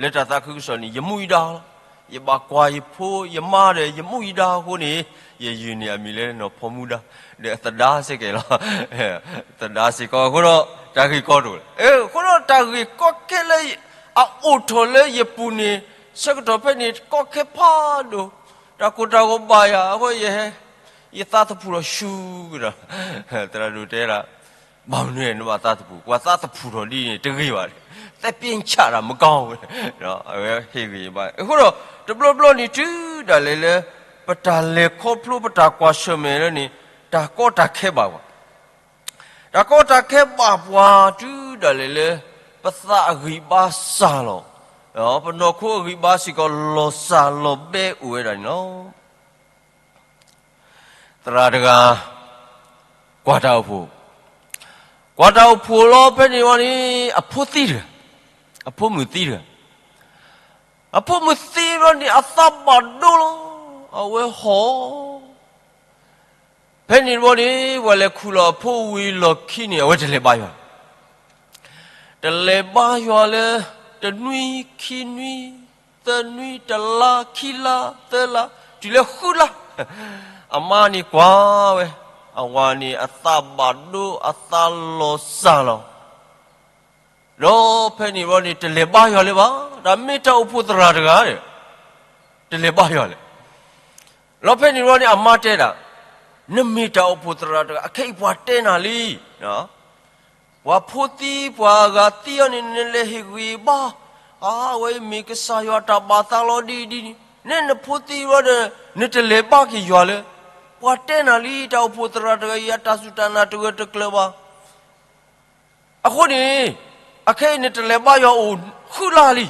လၢတၢ်သးခုကစီၣ်န့ၣ် ယမူယဒါလီၤ, ယဘၣ်ကွၢ်ယဖိယမါဒီးယမူယဒါအဃိန့ၣ်, ယယုၢ်န့ၢ်အမံၤလၢနီၢ်ဖီမူဒါ, ဒီးသဒါစ့ၢ်ကီးလီၤ. သဒါစ့ၢ်ကီးအဃိဒီး တၢ်ဂ့ၢ်ကီတအိၣ်လၢၤ. အဃိဒီးတၢ်ဂ့ၢ်ကီခဲလၢအအိၣ်ထီၣ်လၢယပူၤန့ၣ်, ဆၢကတီၢ်ဖဲန့ၣ် ကီခဲဖးဒိၣ်, တၢ်ကိၢ်တၢ်ဂီၤဘၣ်ယၤအဃိ ယဟဲ, ယသးသဖူၣ်ထီၣ်ဆူကဒီး, သရၣ်ဒိၣ်တဲဒၣ်, ဘၣ်မနုၤနဘၣ်သးသဖူၣ်, ပှၤသးသဖူၣ်ထီၣ်ဒ်န့ၣ်တဂ့ၤဘၣ်, သဲပ့ဆၣ်တၢ်မကီဝဲ, အဝဲဟ့ၣ်ဂံၢ်ဘါ. အဃိဒီး တဘျီဘျီန့ၣ်တုၤဒၣ်လဲာ်လၢ ပတၢ်လဲၤခီဖျိပတၢ်ကွၢ်ဆၢၣ်မဲာ်လၢန့ၣ်, တၢ်ကီတၢ်ခဲဘၣ်ပှၤ, တၢ်ကီတၢ်ခဲဘၣ်ပှၤတုၤဒၣ်လဲာ်လၢ ပသးအဂံၢ်ဘါစၢ်လီၤ, ပနီၢ်ခိအဂံၢ်ဘါစ့ၢ်ကီးလီၤစၢ်လီၤဘဲအိၣ်ဝဲဒၣ်န့ၣ်လီၤ. သရၣ်တဂၤ ကွၢ်တၢ်အိၣ်ဖှိၣ်, ကွၢ်တၢ်အိၣ်ဖှိၣ်လီၤဖဲန့ၣ်ဝံၤန့ၣ် အဖိသံတဂၤ, အဖိမုၣ်သံတဂၤ, အဖိမုၣ်သံဘျီန့ၣ် အသးဘၣ်ဒိလီၤ, အဝဲဟီၣ် ဖဲန့ၣ်တဘျီန့ၣ် ပှၤလဲၤခူၣ်လီၤအဖိဝံၤလီၢ်ခံန့ၣ် အဝဲတလဲၤဘါယွၤ, တလဲၤဘါယွၤလၢ တနွံ, ခံနွံ, သၢနွံ, တလါ, ခံလါ, သၢလါ, တုၤလၢဃုလါ, အမါန့ၣ်ကွၢ်ဝဲ, အဝၤန့ၣ်အသးဘၣ်ဒိ အသးလီၤစၢ်လီၤ ဒီးဖဲန့ၣ်ဘျီန့ၣ် တလဲၤဘါယွၤလၢၤဘၣ်, တၢ်မ့ၢ်တၢ်အိၣ်ဖှိၣ်သရၣ်တဂၤ, တလဲၤဘါယွၤလဲၣ်. လီၤဖဲန့ၣ်ဘျီန့ၣ် အမါတဲဒၣ်, နမ့ၢ်တၢ်အိၣ်ဖှိၣ်သရၣ်တဂၤ အခဲအံၤပှၤတဲနၤလံ, ပှၤဖိသံ ပှၤအဂၤသံအီၤန့ၣ် နလဲၤဟ့ၣ်ဂံၢ်ဘါ, အဝဲအံၤမ့ၢ်ကစၢ်ယွၤတၢ်ဘၣ်သးလီၤဒ်ဒ်န့ၣ်, နဲနဖိသံဘျီဒီး နတလဲၤဘါက့ၤယွၤလၢ, ပှၤတဲနၤလံ တၢ်အိၣ်ဖှိၣ်သရၣ်တဂၤအံၤ အတၢ်စူၢ်တၢ်နာ်တဂၢၢ်တကျၢၤဘၣ် အဃိန့ၣ်, အခဲအံၤနတလဲၤဘါယွၤအိၣ်ဃုလါလံ,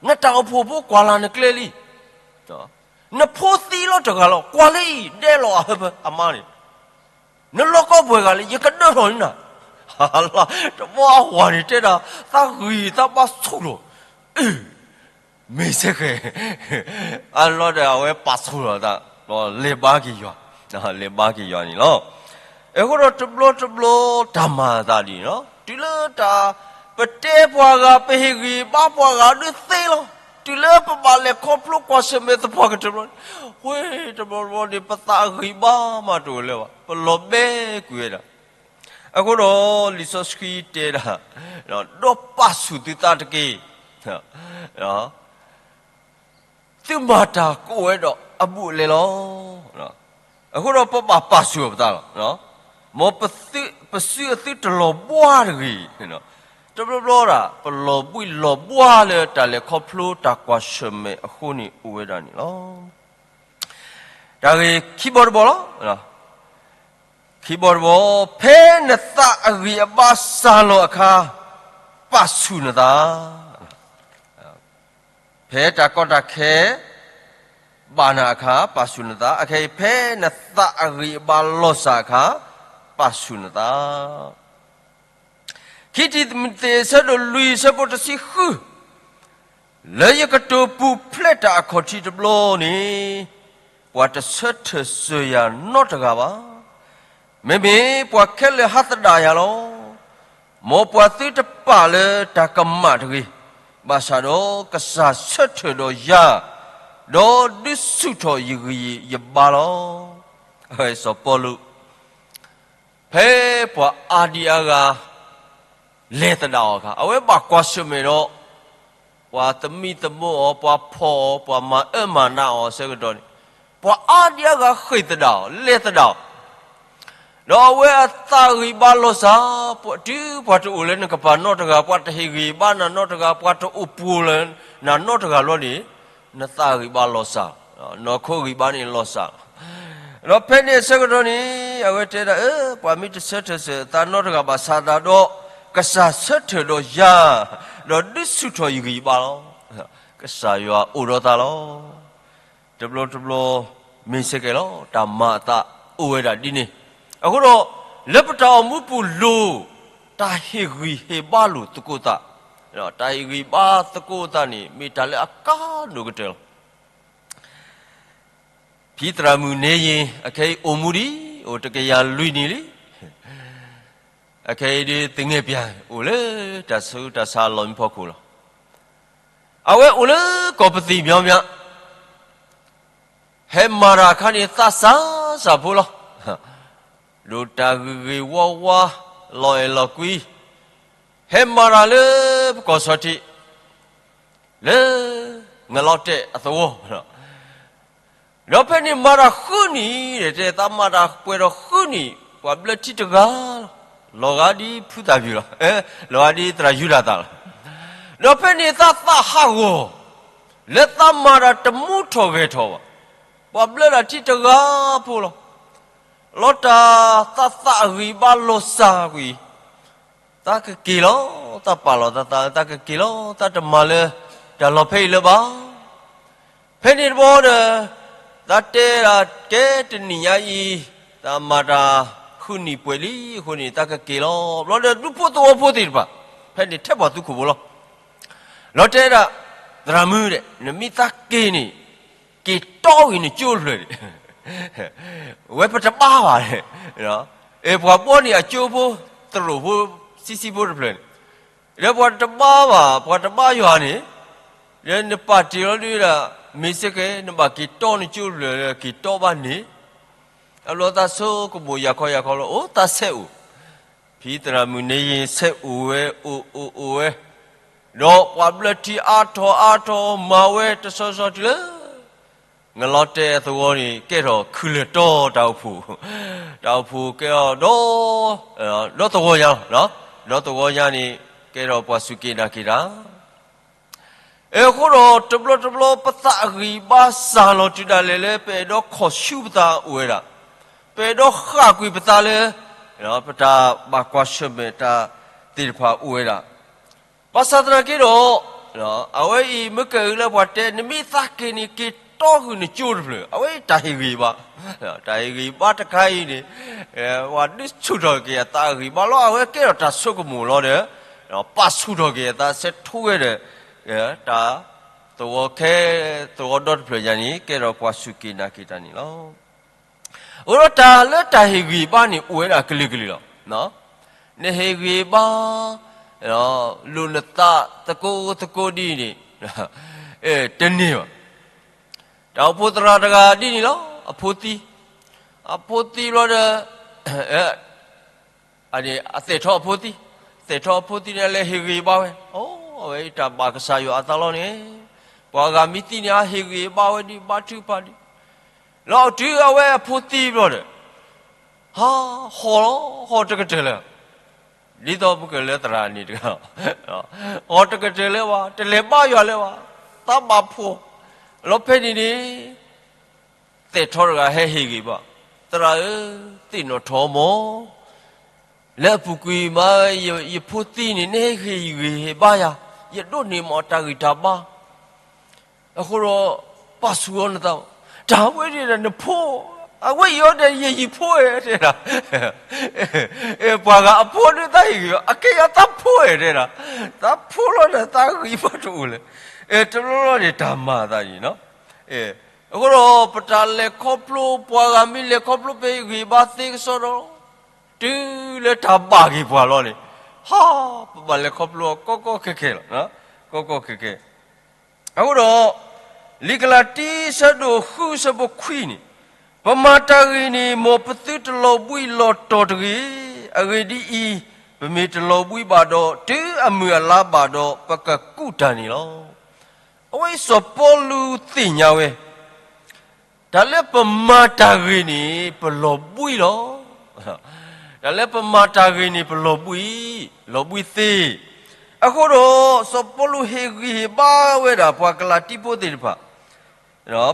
နတၢ်အိၣ်ဖှိၣ်ဖိကွၢ်လၢ်နကျဲလံ, နဖိသံလီၤတဂၤလီၤ ကွၢ်လၢအံၤဒဲးလီၤအဟၢဖၢအမါန့ၣ်, နလီၢ်ကီဘှဲၣ်ဂၤလၢ ယကဒၢထီၣ်န့ၢ်နၤ, တဘျီအဝၤန့ၣ်တဲဒၣ်, သးဂံၢ်သးဘါဆူၣ်လီၤ, အ မ့ၢ်စ့ၢ်ကီး, အလီၤဒီးအဝဲပာ်ဆူၣ်လီၤသး, လဲၤဘါက့ၤယွၤ, လဲၤဘါက့ၤယွၤန့ၣ်လီၤ. အဃိဒီးတဘျီတဘျီတၢ်မၤအသးဒ်န့ၣ်လီၤ. တုၤလၢတၢ်, ပတဲပှၤဂၤ ပဟ့ၣ်ဂံၢ်ဘါပှၤဂၤဒုးသ့လီၤ. တုၤလၢပဘၣ်လဲၤခီဖျိကွၢ်ဆၢၣ်မဲာ်သပှၢ်ကတၢၢ်ဘျီ, ဝဲတဘျီတဘျီန့ၣ် ပသးအဂံၢ်ဘါမးတအိၣ်လၢၤဘၣ်, ပလီၤဘဲကွံာ်ဝဲဒၣ် အဃိဒီးလံာ်စီဆှံတဲဒၣ်, ဒီးပာ်ဆူၣ်သုသးတက့ၢ်. သုမၤတၢ်ကအိၣ်ဝဲဒီးအဘူးအလဲလီၤ. အဃိဒီးပဘၣ်ပာ်ဆူၣ်ပသးလီၤ. မ်ပသု, ပစုအသုတလီၤဘှါတဂ့ၤ. တဘျီဘျီဒၣ် ပလီၤဘှံးလီၤဘှါလၢတၢ်လဲၤခီဖျိတၢ်ကွၢ်ဆၢၣ်မဲာ်အဃိန့ၣ်အိၣ်ဝဲဒၣ်န့ၣ်လီၤ. တၢ်ဂ့ၢ်ခံဘီတဘီလီၤ. ခံဘီတဘီ, ဖဲနသးအဂံၢ်အဘါစၢ်လီၤအခါ, ပာ်ဆူၣ်နသး. ဖဲတၢ်ကီတၢ်ခဲဘၣ်နၤအခါ ပာ်ဆူၣ်နသး, အခဲအံၤ ဖဲနသးအဂံၢ်အဘါလီၤစၢ်အခါ, ပာ်ဆူၣ်နသး. ခံတံၤမသ့း အဆၢဒိၣ်လွံၢ် အဆၢဖိတဆံဃု, လၢယကတိၤပူၤဖျဲးတၢ်အခီၣ်ထံးတဘျီန့ၣ်, ပှၤတဆၢထၢၣ်စၢၤယၤနီတဂၤဘၣ်. မ့မ့ၢ်ပှၤခဲလၢာ်ဟးသဒၣ်ယၤလီၤ. မ်ပှၤသုတပာ်လၢတၢ်ကမၣ်တဂ့ၤ, ဘၣ်ဆၣ်ဒီးကစၢ်ဆၢထၢၣ်ဒီးယၤ, ဒီးဒုးဆူၣ်ထီၣ်ယဂံၢ်ယဘါလီၤ. စီၤပီလူး ဖဲပှၤအါဒံအါဂၤ လဲၤသဒၣ်အီၤအခါ အဝဲဘၣ်ကွၢ်ဆၢၣ်မဲာ်ဒီး ပှၤသမံသမိးအီၤ, ပှၤဖီၣ်အီၤ, ပှၤမၤအၢမၤနးအီၤအဆၢကတီၢ်န့ၣ်, ပှၤအါဒံအါဂၤဃ့ၢ်သဒၣ်အီၤ, လဲၤသဒၣ်အီၤ, ဒီးအဝဲအသးဂံၢ်ဘါလီၤစၢ်, တုၤပှၤတအိၣ်လၢနကပၤနီတဂၤ, ပှၤတဟ့ၣ်ဂံၢ်ဘါနၤနီတဂၤ, ပှၤတအိၣ်ပူၤလၢနၤနီတဂၤလီၤန့ၣ်, နသးဂံၢ်ဘါလီၤစၢ်, နီၢ်ခိဂံၢ်ဘါန့ၣ်လီၤစၢ်လီၤ. ဒီးဖဲန့ၣ်အဆၢကတီၢ်န့ၣ် အဝဲတဲဒၣ်, အၢ ပှၤမ့ၢ်တဆၢထၢၣ်စၢၤသးနီတဂၤဘၣ်ဆၣ်သးဒီး, ကစၢ်ဆၢထၢၣ်ဒီးယၤ, ဒီးဒုးဆူၣ်ထီၣ်ယဂံၢ်ယဘါလီၤ. ကစၢ်ယွၤအိၣ်ဒီးသးလီၤ. တဘျီတဘျီ မ့ၢ်စ့ၢ်ကီးလီၤ, တၢ်မၤအသးအိၣ်ဝဲဒၣ်ဒ်န့ၣ်. အဃိဒီး လၢပတၢ်အိၣ်မူပူၤလိၣ် တၢ်ဟ့ၣ်ဂံၢ်ဟ့ၣ်ဘါလိာ်သကိးသး, တၢ်ဟ့ၣ်ဂံၢ်ဘါသကိးသးန့ၣ် မ့ၢ်တၢ်လၢအကါဒိၣ်ကတၢၢ်လီၤ. ဖံသရၣ်မုၣ်န့ၣ်ယ့ၣ် အခဲအံၤအိၣ်မူဒံး, အိၣ်တကယၤလွံၢ်နံၣ်လံ. အခဲအံၤဒ်သ့ၣ်ငဲၢ်ပၠး အိၣ်လၢတၢ်ဆူးတၢ်ဆါအလီၢ်မံဖီခိၣ်လီၤ. အဝဲအိၣ်လၢကီၢ်ပသံၣ်မၠီမၠး ဟဲမၤတၢ်အခါန့ၣ် သးစၢ်စၢ်ဖိလီၤ. ဒိၣ်တၢ်ဂ့ၤဂ့ၤဝါဝါ, လီၤအဲၣ်လီၤကွံ, ဟဲမၤတၢ်လၢပကီၢ်ဆီထံး, လၢ ငလီၤတဲာ်အသဝီ ဒီးဖဲန့ၣ်မၤတၢ်ဃုနံၣ်, တဲသးမၤတၢ်ပှဲၤဒီးဃုနံၣ်, ပှၤဘျၢထံတဂၤလီၤ, လီၤဂာ်ဒ်ဖုသၣ်ပူၤလီၤ, လီၤဂာ်ဒ်သရၣ်ယူဒၤသၣ်လီၤ. ဒီးဖဲန့ၣ်သးသးဟးဂီၤ, လၢသးမၤတၢ်တမူထီၣ်ဂဲၤထီၣ်ဘၣ်, ပှၤဘျၢတၢ်ထံတဂၤဖိလီၤ. လီၤတၢ်သးသးအဂံၢ်ဘါလီၤစၢ်ကွံာ်, သးကက့ၤလီၤ, သးပာ်လီၤသးသး သးကက့ၤလီၤ, သးတမၤလၢတၢ်လီၢ်ဖဲအံၤလၢၤဘၣ်. ဖဲန့ၣ်တဘျီဒီး, သးတဲဒၣ်ကဲတနံၣ်ညါအံၤ, သးမၤတၢ်ဃုနံၣ်ပှဲၤလံအဃိန့ၣ် သးကက့ၤလီၤ. ဘျီဒီးဒူဖိသဝီဖိသ့ၣ်တဖၣ်, ဖဲန့ၣ်ထဲပှၤသူခိၣ်ဖိလီၤ. လီၤတဲဒၣ်, သရၣ်မုၣ်ဒဲး, နမ့ၢ်သးက့ၤန့ၣ်, က့ၤတီဂ့ၤနကၠိတဖျၢၣ်န့ၣ်, ဝဲပတဘါဘၣ်, အဲ ပှၤဘီန့ၣ်အကၠိဖိ, သရိာ်ဖိ, ဆံးဆံးဖိတဖျၢၣ်န့ၣ်, ဒီးပှၤတဘါဘၣ်, ပှၤတဘါယွၤန့ၣ်, ဒီးနပာ်တ့ၢ်လီၤဒုဒၣ်, မ့ၢ်စ့ၢ်ကီး နဘၣ်က့ၤတီနကၠိတဖျၢၣ် က့ၤတီဘၣ်န့ၣ်, အဘျီသးဆိကမိၣ်ယၤခီယၤခီလီၤ, အိၣ် သးဆဲးအိၣ်, ဖံသရၣ်မုၣ်န့ၣ်ယ့ၢ်ဆဲးအိၣ်ဝဲ, အိၣ်အိၣ်အိၣ်ဝဲ, ဒီးပှၤဘျၢထံအါထီၣ်အါထီၣ်မၤဝဲတဆီဆီတုၤလၢ ငလီၤတဲာ်အသဝီန့ၣ် ကဲထီၣ်ခုၣ်လၢာ်တီတၢ်အိၣ်ဖှိၣ်, တၢ်အိၣ်ဖှိၣ်ကဲထီၣ်ဒီ, ဒီသဝီညါလီၤ, ဒီသဝီညါန့ၣ် ကဲထီၣ်ပှၤစူၢ်က့ၤနာ်က့ၤတၢ်. အဃိဒီးတဘျီတဘျီပသးအဂံၢ်ဘါစၢ်လီၤတုၤဒၣ်လဲာ်လၢ ပအဲၣ်ဒိးခီၣ်ဆူပသးအိၣ်ဝဲဒၣ်, ပအဲၣ်ဒိးဃၣ်ကွံာ်ပသးလၢ ပတၢ်ဘၣ်ကွၢ်ဆၢၣ်မဲာ်တၢ်သ့ၣ်တဖၣ်အိၣ်ဝဲဒၣ်. ဘၣ်ဆၣ်သနာ်က့ဒီး, အဝဲအံၤမ့ၢ်ကဲဂ့ၤလၢပှၤတဲ နမ့ၢ်သးက့ၤန့ၣ် က့ၤတီဃုာ်နကၠိတဖျၢၣ်, အဝဲအံၤတၢ်ဟ့ၣ်ဂံၢ်ဘါ, တၢ်ဟ့ၣ်ဂံၢ်ဘါတခါအံၤန့ၣ်, ပှၤဒုးဆူၣ်ထီၣ်က့ၤအသးအဂံၢ်ဘါလီၤ, အဝဲကဲထီၣ်တၢ်ဆိကမိၣ်လီၤဒီး, ပာ်ဆူၣ်ထီၣ်က့ၤအသးဆဲးထိဝဲဒီး, တၢ်သဝီခဲ, သဝီဒီတဖျၢၣ်ညါန့ၣ် ကဲထီၣ်ပှၤစူၢ်က့ၤနာ်က့ၤတၢ်န့ၣ်လီၤ. အဃိဒီးတၢ်လၢတၢ်ဟ့ၣ်ဂံၢ်ဘါန့ၣ် အိၣ်ဝဲဒၣ်ကလုာ်ကလုာ်လီၤ. နဟ့ၣ်ဂံၢ်ဘါ, လိာ်နသးသကိးသကိးဒ်န့ၣ်, တန့ၢ်ဘၣ်. တၢ်အိၣ်ဖှိၣ်သရၣ်တဂၤဒ်န့ၣ်လီၤ, အဖိသံ, အဖိသံဘျီဒီး အသဲးထီၣ်အဖိသံ, သဲးထီၣ်အဖိသံန့ၣ် အလဲၤဟ့ၣ်ဂံၢ်ဘါဝဲ, အိ အဝဲအံၤတၢ်ဘၣ်ကစၢ်ယွၤအသးလီၤန့ၣ်, ပှၤဂၤမ့ၢ်သံန့ၣ် အဟ့ၣ်ဂံၢ်ဘါဝဲဒ်ဘါထုကဖၣ်ဒ်, လီၤတုၤအဝဲအဖိသံဘျီဒီး, ဟး, ဟီၣ်လီၤ, ဟီၣ်တကတၢၢ်လၢၤ, ဒ်သိးပကလၢသရၣ်န့ၣ်တဂၤ, ဟီၣ်တကတၢၢ်လၢၤဘၣ်, တလဲၤဘါယွၤလၢၤဘၣ်, သးဘၣ်ဖှီၣ်, လီၤဖဲန့ၣ်န့ၣ် သဲးထီၣ်တဂၤဟဲဟ့ၣ်ဂံၢ်ဘါ, သရၣ်ဧၢ, သ့ၣ်နီၣ်ထီၣ်မး, လၢအပူၤကွံာ်မး ယဖိသံန့ၣ် နဟ့ၣ်ဂံၢ်ဟ့ၣ်ဘါယၤ, ယဒိးန့ၢ်မးတၢ်ဂံၢ်တၢ်ဘါ, အဃိဒီး ပာ်ဆူၣ်အီၤနသး, တၢ်ဝဲန့ၣ်ဒီးနဖိ, အဝဲအံၤအီၤဒီးယယံၤဖိဧါ တဲဒၣ်, ပှၤဂၤအဖိဒုးသးဟ့ၣ်ဂံၢ်ဘါ, အကဲယၤသးဖိဧါ တဲဒၣ်, သးဖိလီၤဒီးသးဂံၢ်ဘါတအိၣ်လဲၣ်, တဘျီဘျီန့ၣ်တၢ်မၤအသးန့ၣ်, အဃိဒီး ပတၢ်လဲၤခီဖျိ ပှၤဂၤမ့ၢ်လဲၤခီဖျိ ပဂံၢ်ဘါသ့ကစီဒီ, တုၤလၢတၢ်ဘၣ်က့ၤပှၤလီၤန့ၣ်, ဟါ, ပဘၣ်လဲၤခီဖျိအီၤကီကီခဲခဲလီၤ, ကီကီခဲခဲ. အဃိဒီး လံာ်ကလၤတံ ဆၢဒိၣ်ဃု ဆၢဖိခွံန့ၣ်, ပမၤတၢ်ဂ့ၤန့ၣ် မ်ပသုတလီၤဘှံးလီၤတီၤတဂ့ၤ, အဂ့ၢ်ဒ်အံၤ, ပမ့ၢ်တလီၤဘှံးဘၣ်ဒီး တုၤအမုၢ်အလါဘၣ်ဒီး ပကကူးတၢ်န့ၣ်လီၤ. အဝဲအံၤစီၤပီလူးသ့ၣ်ညါဝဲ, တၢ်လၢပမၤတၢ်ဂ့ၤန့ၣ် ပလီၤဘှံးလီၤ. တၢ်လၢပမၤတၢ်ဂ့ၤန့ၣ် ပလီၤဘှံး, လီၤဘှံးသ့. အဃိဒီး စီၤပီလူးဟ့ၣ်ဂံၢ်ဟ့ၣ်ဘါဝဲဒၣ်ပှၤကလၤတံဖိသ့ၣ်တဖၣ်,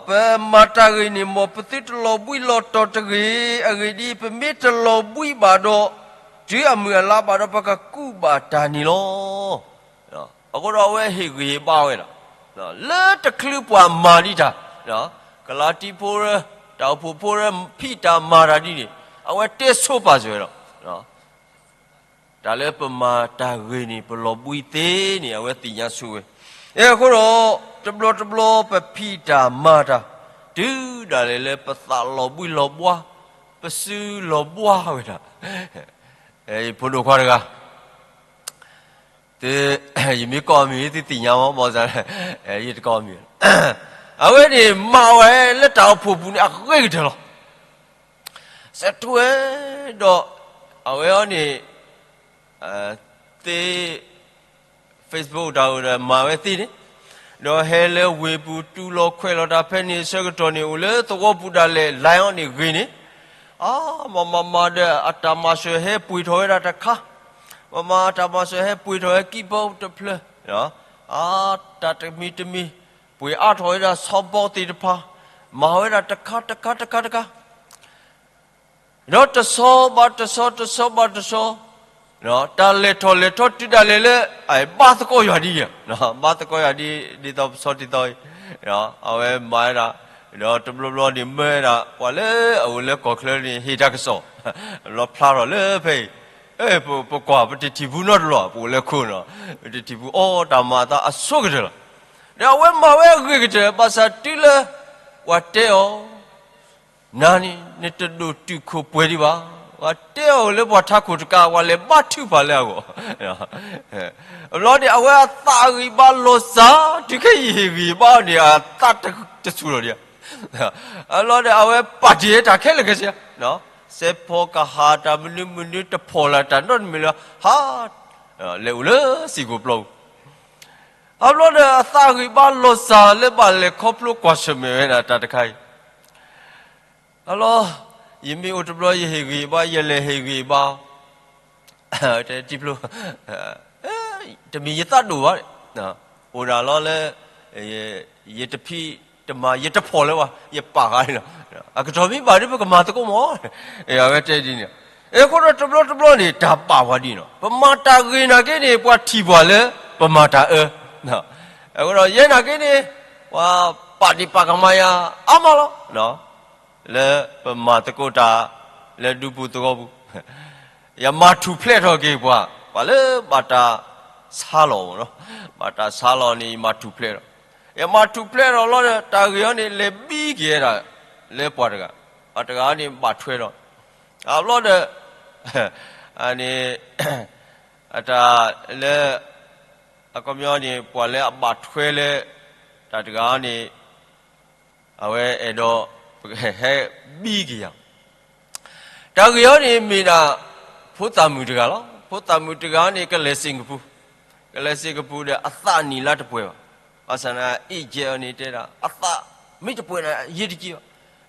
ပမၤတၢ်ဂ့ၤန့ၣ် မ်ပသုတလီၤဘှံးလီၤတီၤတဂ့ၤ, အဂ့ၢ်ဒ်အံၤ, ပမ့ၢ်တလီၤဘှံးဘၣ်ဒီး တုၤအမုၢ်အလါဘၣ်ဒီး ပကကူးဘၣ်တၢ်န့ၣ်လီၤ. အဃိဒီးအဝဲဟ့ၣ်ဂံၢ်ဟ့ၣ်ဘါဝဲဒၣ်, လၢတချုးပှၤမၤဒံးတၢ်, ကလၤတံဖိ, တၢ်အိၣ်ဖှိၣ်ဖိ, ဖံးတၢ်မၤတၢ်ဒ်န့ၣ်, အဝဲတဲဆိပာ်စၢၤဝဲဒီး, တၢ်လၢပမၤတၢ်ဂ့ၤန့ၣ် ပလီၤဘှံးသ့န့ၣ် အဝဲသ့ၣ်ညါဆိဝဲ. အဃိဒီး တဘျီတဘျီပဖံးတၢ်မၤတၢ်, တုၤဒၣ်လဲာ်လၢပသးလီၤဘှံးလီၤဘှါ, ပစုလီၤဘှါဝဲဒၣ်. ယဖိဒိၣ်ခွါတဂၤ, ယမ့ၢ်ကိးအမံၤ သုသ့ၣ်ညါမး, ဘၣ်ဆၣ် ယတကိးအမံၤ, အဝဲန့ၣ်မၤဝဲလၢတၢ်အိၣ်ဖှိၣ်ပူၤန့ၣ် အဂ့ၤကတၢၢ်လီၤ. စဲးထီၣ်ဝဲဒီး အဝဲအံၤန့ၣ် သ့ Facebook တၢ်အိၣ်ဒီးမၤဝဲသ့န့ၣ်, ဒီးဟဲလၢဝ့ၢ်ပူၤ တူၢ်လီၤခွဲးလီၤတၢ်ဖဲန့ၣ်အဆၢကတီၢ်န့ၣ် အိၣ်လၢသဝီပူၤဒၣ်လဲာ် line အံၤန့ၣ်ဂ့ၤန့ၣ်, အါ မၤမၤမၤဒီး အတၢ်မၤစၢၤဟဲပှ့ၤထီၣ်ဝဲဒၣ်တခါ, မၤမၤအတၢ်မၤစၢၤဟဲပှ့ၤထီၣ်ဝဲကံၢ်ပီတဖျၢၣ်, အါ တၢ်တမံၤတမံၤ ပှ့ၤအါထီၣ်ဝဲဒၣ်ဆီဘီသ့ၣ်တဖၣ်, မၤဝဲဒၣ်တခါတခါတခါတခါ ဒီးတဆီဘၣ်တဆီ တဆီဘၣ်တဆီ, တၢ်လဲၤထီၣ်လဲၤထီတုၤဒၣ်လဲာ်လၢ ဘါသကိးယွၤဒ်အံၤ, ဘါသကိးယွၤဒ် ဒ်သိးပဆီတံၢ်သီအံၤ, အဝဲမၤဝဲဒၣ်, ဒီးတဘျီဘျီန့ၣ်မၢဝဲဒၣ် ပှၤလၢအအိၣ်လၢကီၢ်ချၢန့ၣ် ဟ့ၣ်တၢ်ကစီၣ်, လီၤဖျါထီၣ်လၢဖဲအံၤ, ပကွၢ်ပတထံၣ်ဖူနီတဘျီ ပအိၣ်လၢခိနီၤ, ပတထံၣ်ဖူအီတၢ်မၤအသးအဆိကတၢၢ်လီၤ. ဒီးအဝဲမၤဝဲအဂ့ၤကတၢၢ် ဘၣ်ဆၣ်တုၤလၢ ပှၤတဲအီၤ နၤန့ၣ် နတဒိၣ်တုာ်ခိၣ်ပှဲၤဒံးဘၣ်. ပှၤတဲအီၤလၢပှၤထးခိၣ်တကး ပှၤလဲၤဘါထုကဖၣ်လၢအဂီၢ်. အဘျီန့ၣ် အဝဲအသးအဂံၢ်ဘါလီၤစၢ်, တုၤခဲအံၤယဟ့ၣ်ဂံၢ်ဘါန့ၣ် အသးတဆူၣ်လီၤဒံး. အဘျီန့ၣ် အဝဲပာ်တ့ၢ်တၢ်ခဲလၢာ်ခဲဆ့, စဲးဖီကဟၣ်တၢ်မနုၤမနုၤ တဖီၣ်လၢတၢ်နီတမံၤလၢၤ ဟး လဲၤအိၣ်လၢစ့ၢ်ကီးပျီပူၤ. အဘျီဒီး အသးအဂံၢ်ဘါလီၤစၢ်လၢဘၣ်လဲၤခီဖျိကွၢ်ဆၢၣ်မဲာ်ဝဲဒၣ်တၢ်တခါအံၤ, အလီၤ, ယမ့ၢ်အိၣ်တဘျီ ယဟ့ၣ်ဂံၢ်ဘါ, ယလဲၤဟ့ၣ်ဂံၢ်ဘါ, တဲတံၤဖျိ, တမ့ၢ်ယသးဒိၣ်ဘၣ်, အိၣ်ဒၣ်လီၤလၢ ယတဖံးတမၤ ယတဖီၣ်လၢၤဘၣ်, ယပာ်ဃာ်န့ၣ်လီၤ. အကတီၢ်မ့ၢ်ဘၣ်ဒီး ပကမၤသကိးမး, အဝဲတဲဒ်န့ၣ်. အဃိဒီးတဘျီတဘျီန့ၣ် တၢ်ဘၣ်ပှၤဒ်န့ၣ်လီၤ. ပမၤတၢ်ဂ့ၤနာ်က့န့ၣ် ပှၤထံၣ်ပှၤလၢပမၤတၢ်အၢ, အဃိဒီးယဲနာ်က့န့ၣ် ပှၤပာ်ဒ့ၣ်ပာ်ကမၣ်ယၤအါမးလီၤ. လၢပမၤသကိးတၢ်လၢဒူပူၤသဝီပူၤ, ယမၤထူၣ်ဖျဲးထီၣ်က့ၤပှၤ, ပှၤလၢဘၣ်တၢ်ဆါလီၤ, ဘၣ်တၢ်ဆါလီၤန့ၣ် ယမၤထူၣ်ဖျဲးထီၣ်, ယမၤထူၣ်ဖျဲးထီၣ်လီၤဒီး တၢ်ဂ့ၢ်အံၤန့ၣ် လဲၤဘံက့ၤဝဲဒၣ်လၢပှၤတဂၤ, ပှၤတဂၤန့ၣ်ဘၣ်ထွဲဒီး, အဘျီဒီး န့ၣ် အတၢ်လၢ အခီပညီန့ၣ် ပှၤလၢအဘၣ်ထွဲလၢ တၢ်တဂၤန့ၣ် အဝဲအဲၣ်ဒိး ဟဲဘံက့ၤယၤ, တၢ်ဂ့ၢ်အံၤန့ၣ်မ့ၢ်ဒၣ် ဖိသၣ်မုၣ်တဂၤလီၤ. ဖိသၣ်မုၣ်တဂၤန့ၣ် ကလဲၤစ့ၣ်ကပူၤ, ကလဲၤစ့ၣ်ကပူၤဒီး အသးနံၣ်လၢတပှဲၤဘၣ်. ဘၣ်ဆၣ်န့ၣ် အ့ၣ်ကဲအီၤန့ၣ်တဲဒၣ် အသးမ့ၢ်တပှဲၤန့ၣ် ယံာ်တက့ၢ်ဘၣ်.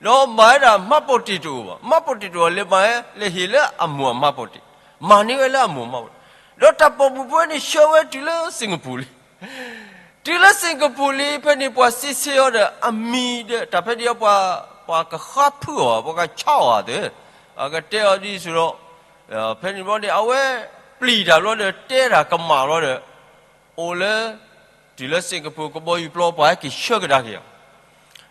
ဒီးမၤဝဲဒၣ် မှတ်ပုံတင် တအိၣ်ဘၣ်, မှတ်ပုံတင် တအိၣ် လဲၤမၤဝဲ လဲၤဟ့ၣ်လၢအမိၢ်အ မှတ်ပုံတင်, မၤန့ၢ်ဝဲလၢအမိၢ် မှတ်ပုံတင်, ဒီးတၢ်ပိာ်မုၣ်ဖိန့ၣ် ဆှၢဝဲတုၤလၢစ့ၣ်ကပူၤလံ. တုၤလၢစ့ၣ်ကပူၤလံ ဖဲန့ၣ် ပှၤစံးဆၢအီၤဒီး အမံၤဒီး တၢ်ဖဲန့ၣ် ပှၤ ပှၤကဃါဖုးအီၤ, ပှၤကဆါအီၤသ့, အကတဲအီၤဒ်သိးဒီး ဖဲန့ၣ်ဘျီန့ၣ် အဝဲပျံၤတၢ်ဘျီဒီး တဲတၢ်ကမၣ်ဘျီဒီး အိၣ်လၢ တုၤလၢစ့ၣ်ကပူၤ ကဘီယူၤပျီ ပှၤဟဲက့ၤဆှၢကဒါက့ၤအီ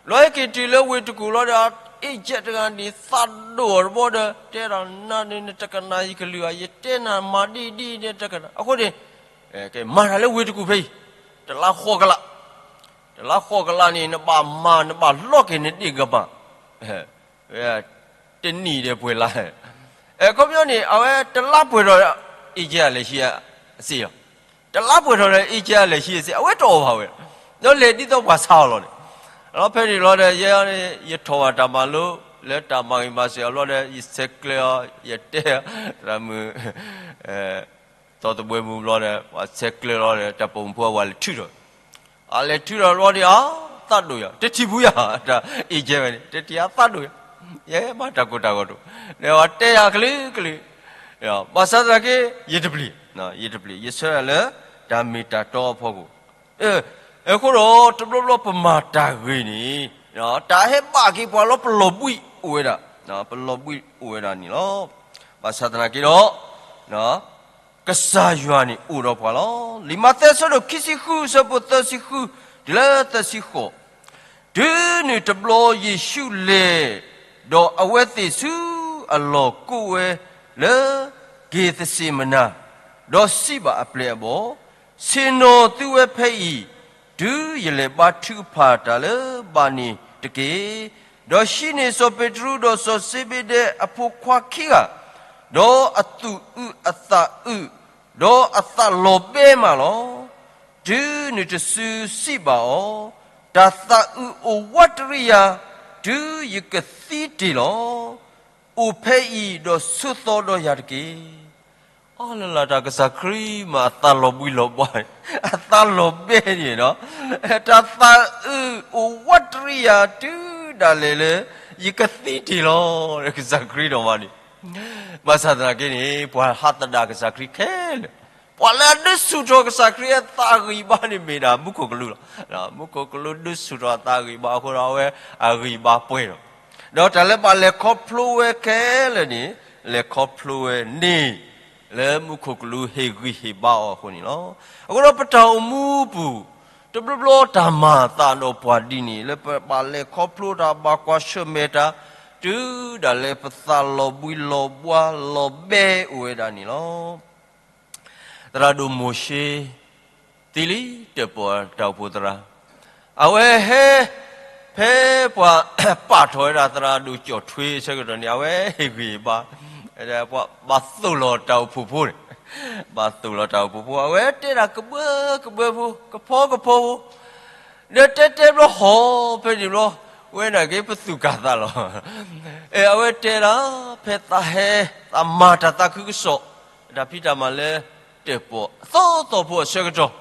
ၤ, လီၤဟဲက့ၤတုၤလၢဝ့ၢ်တကူၣ်လီၤဒီး အ့ၣ်ကဲတဂၤန့ၣ် သးဒိၣ်အီၤတဘျီဒီး တဲဒၣ် နၤန့ၣ် နတကနၣ်ယကလုၢ်ဘၣ်, ယတဲနၤမၤဒ်ဒ်န့ၣ်တကနၣ်, အဃိန့ၣ် မၤတၢ်လၢဝ့ၢ်တကူၣ်ဖဲအံၤ တလါဃိးကလး, တလါဃိးကလးန့ၣ် နဘၣ်မၤ နဘၣ်လီက့ၤနဒ့ၣ်ကမၢ် တနံၣ်ဒီးပှဲၤလါ, အခီပညီန့ၣ် အဝဲတလါပှဲၤထီၣ် အ့ၣ်ကဲအလဲၤဟံးအစ့ၢ်, တလါပှဲၤထီၣ်ဒီး အ့ၣ်ကဲအလဲၤဟံးအစ့ၢ်, အဝဲတအီၣ်ဘၣ်ဝဲ, ဒီးလဲၤဒ်သိးပှၤဆါအီၤလီၤန့ၣ်, ဒီးဖဲန့ၣ်လီၤဒီး ယဲန့ၣ် ယထီၣ်ဘၣ်တၢ်မၤလိ လၢတၢ်မၤဂ့ၤမၤစၢၤအဘျီဒီး ယဆဲးကျၢအီၤ ယတဲ သရၣ်မုၣ် သီသဘှဲမုၣ်ဘျီဒီး ပှၤဆဲးကျၢလီၤဒီး တၢ်ပိာ်မုၣ်ဖိအဝဲလဲၤထုးထီၣ်, အလဲၤထုးထီၣ်ဘျီန့ၣ် အါ သးဒိၣ်ယၤ တထံၣ်ဖူးယၤ, တၢ်အ့ၣ်ကဲဝဲန့ၣ် တထံၣ်အသးဒိၣ်ယၤ, ယဲမၤတၢ်ကိၢ်တၢ်ဂီၤတအိၣ်, ဒီးပှၤတဲယၤကလုာ်ကလုာ်, ဘၣ်ဆၣ်သနာ်က့ ယတပျံၤ, ယတပျံၤ ယဆၢဒၣ်လၢ တၢ်မ့ၢ်တၢ်တီအဖီခိၣ်, အဃိဒီး တဘျီဘျီပမၤတၢ်ဂ့ၤန့ၣ် တၢ်ဟဲဘၣ်က့ၤပှၤလီၤ ပလီၤဘှံးအိၣ်ဝဲဒၣ်, ပလီၤဘှံးအိၣ်ဝဲဒၣ်န့ၣ်လီၤ. ဘၣ်ဆၣ်သနာ်က့ဒီး ကစၢ်ယွၤန့ၣ်အိၣ်ဒီးပှၤလီၤ. လံာ်မးသဲအဆၢဒိၣ်ခံဆံဃု အဆၢဖိသၢဆံဃု တုၤလၢသၢဆံဃိး, တုၤနုၤတဘျီယ့ၣ်ၡူးလဲၤ, ဒီးအဝဲသ့ၣ်ဆူအလီၢ်ကိးဝဲလၢ က့ၤသစ့းမနၤ, ဒီးစံးဘၣ်အပျဲၢ်အဘီၣ်, ဆ့ၣ်နီၤသုဝဲဖဲအံၤ, တုၤယလဲၤဘါထုကဖၣ်တၢ်လၢဘၣ်န့ၣ်တက့ၢ်. ဒီးဟံးန့ၢ်စီၤပ့းတရူးဒီးစီၤစ့ဘ့ဒဲးအဖိခွါခံဂၤ, ဒီးအသူၣ်အုးအသးအုး, ဒီးအသးလီၤဘှံးမးလီၤ. တုၤနုၤတစုစံးဘၣ်အီၤ, တၢ်သးအုးအိၣ်ဝးတရံးယၤ, တုၤယကသံတ့ၢ်လီၤ. အိၣ်ဖဲအံၤဒီးဆိးသီဒီးယၤတက့ၢ်. အီလလၢတၢ်ကစၢ်ခရံာ်မးအသးလီၤဘှံးလီၤဘှါ, အသးလီၤဘှါန့ၣ်, တၢ်သးအုးအိၣ်ဝးတရံးယၤ တုၤဒၣ်လဲာ်လၢ ယကသံတ့ၢ်လီၤ. ကစၢ်ခရံာ်ဒီးမးန့ၣ်, ဘၣ်ဆၣ်သနာ်က့န့ၣ် ပှၤဟးသဒၣ်ကစၢ်ခရံာ်ခဲလၢာ်, ပှၤလၢအဒုးဆူၣ်ထီၣ်ကစၢ်ခရံာ်အသးအဂံၢ်အဘါန့ၣ်မ့ၢ်ဒၣ်မူခိၣ်ကလူးလီၤ. မူခိၣ်ကလူးဒုးဆူၣ်ထီၣ်အသးအဂံၢ်အဘါအဃိဒီး အဝဲအဂံၢ်အဘါပှဲၤလီၤ. ဒီးတၢ်လၢဘၣ်လဲၤခီဖျိဝဲခဲလၢာ်န့ၣ်, လဲၤခီဖျိဝဲန့ၣ် လၢမူခိၣ်ကလူးဟ့ၣ်ဂံၢ်ဟ့ၣ်ဘါအီၤအဃိန့ၣ်လီၤ. အဃိဒီးပတၢ်အိၣ်မူပူၤ တဘျီဘျီတၢ်မၤအသးဒီးပှၤဒ်န့ၣ် လၢပဘၣ်လဲၤခီဖျိတၢ်ဘၣ်ကွၢ်ဆၢၣ်မဲာ်တၢ်, တုၤဒၣ်လဲာ်ပသးလီၤဘှံးလီၤဘှါလီၤဘှါအိၣ်ဝဲဒၣ်န့ၣ်လီၤ. သရၣ်ဒိၣ်မိၤၡ့ သံလံ တၢၣ်ပီၣ်တၢ်အိၣ်ဖှိၣ်သရၣ်, အဝဲဟဲ ဖဲပှၤပာ်ထီၣ်ဝဲဒၣ်သရၣ်ဒိၣ်ကၠီၣ်ထွ့အဆၢကတီၢ်န့ၣ် အဝဲဟ့ၣ်ဂံၢ်ဘါ, ပှၤဘၣ်သိၣ်လီၤတၢ်အိၣ်ဖှိၣ်ဖိန့ၣ်, ဘၣ်သိၣ်လီၤတၢ်အိၣ်ဖှိၣ်ဖိ အဝဲတဲဒၣ်ကဘၢကဘၢဖိ ကဖီကဖီဖိ ဒီးတဲတဲဘျီဟီၣ်ဖဲန့ၣ်ဘျီ, ဝဲဒၣ်က့ၤပသူၣ်ကၢ်သးလီၤ. အဝဲတဲဒၣ် ဖဲသးဟဲ သးမၤတၢ်သးခုကစီၣ်, တၢ်ဖံးတၢ်မၤလၢ တၢၣ်ပီၣ်အသီသီဖိအဆၢကတီၢ်,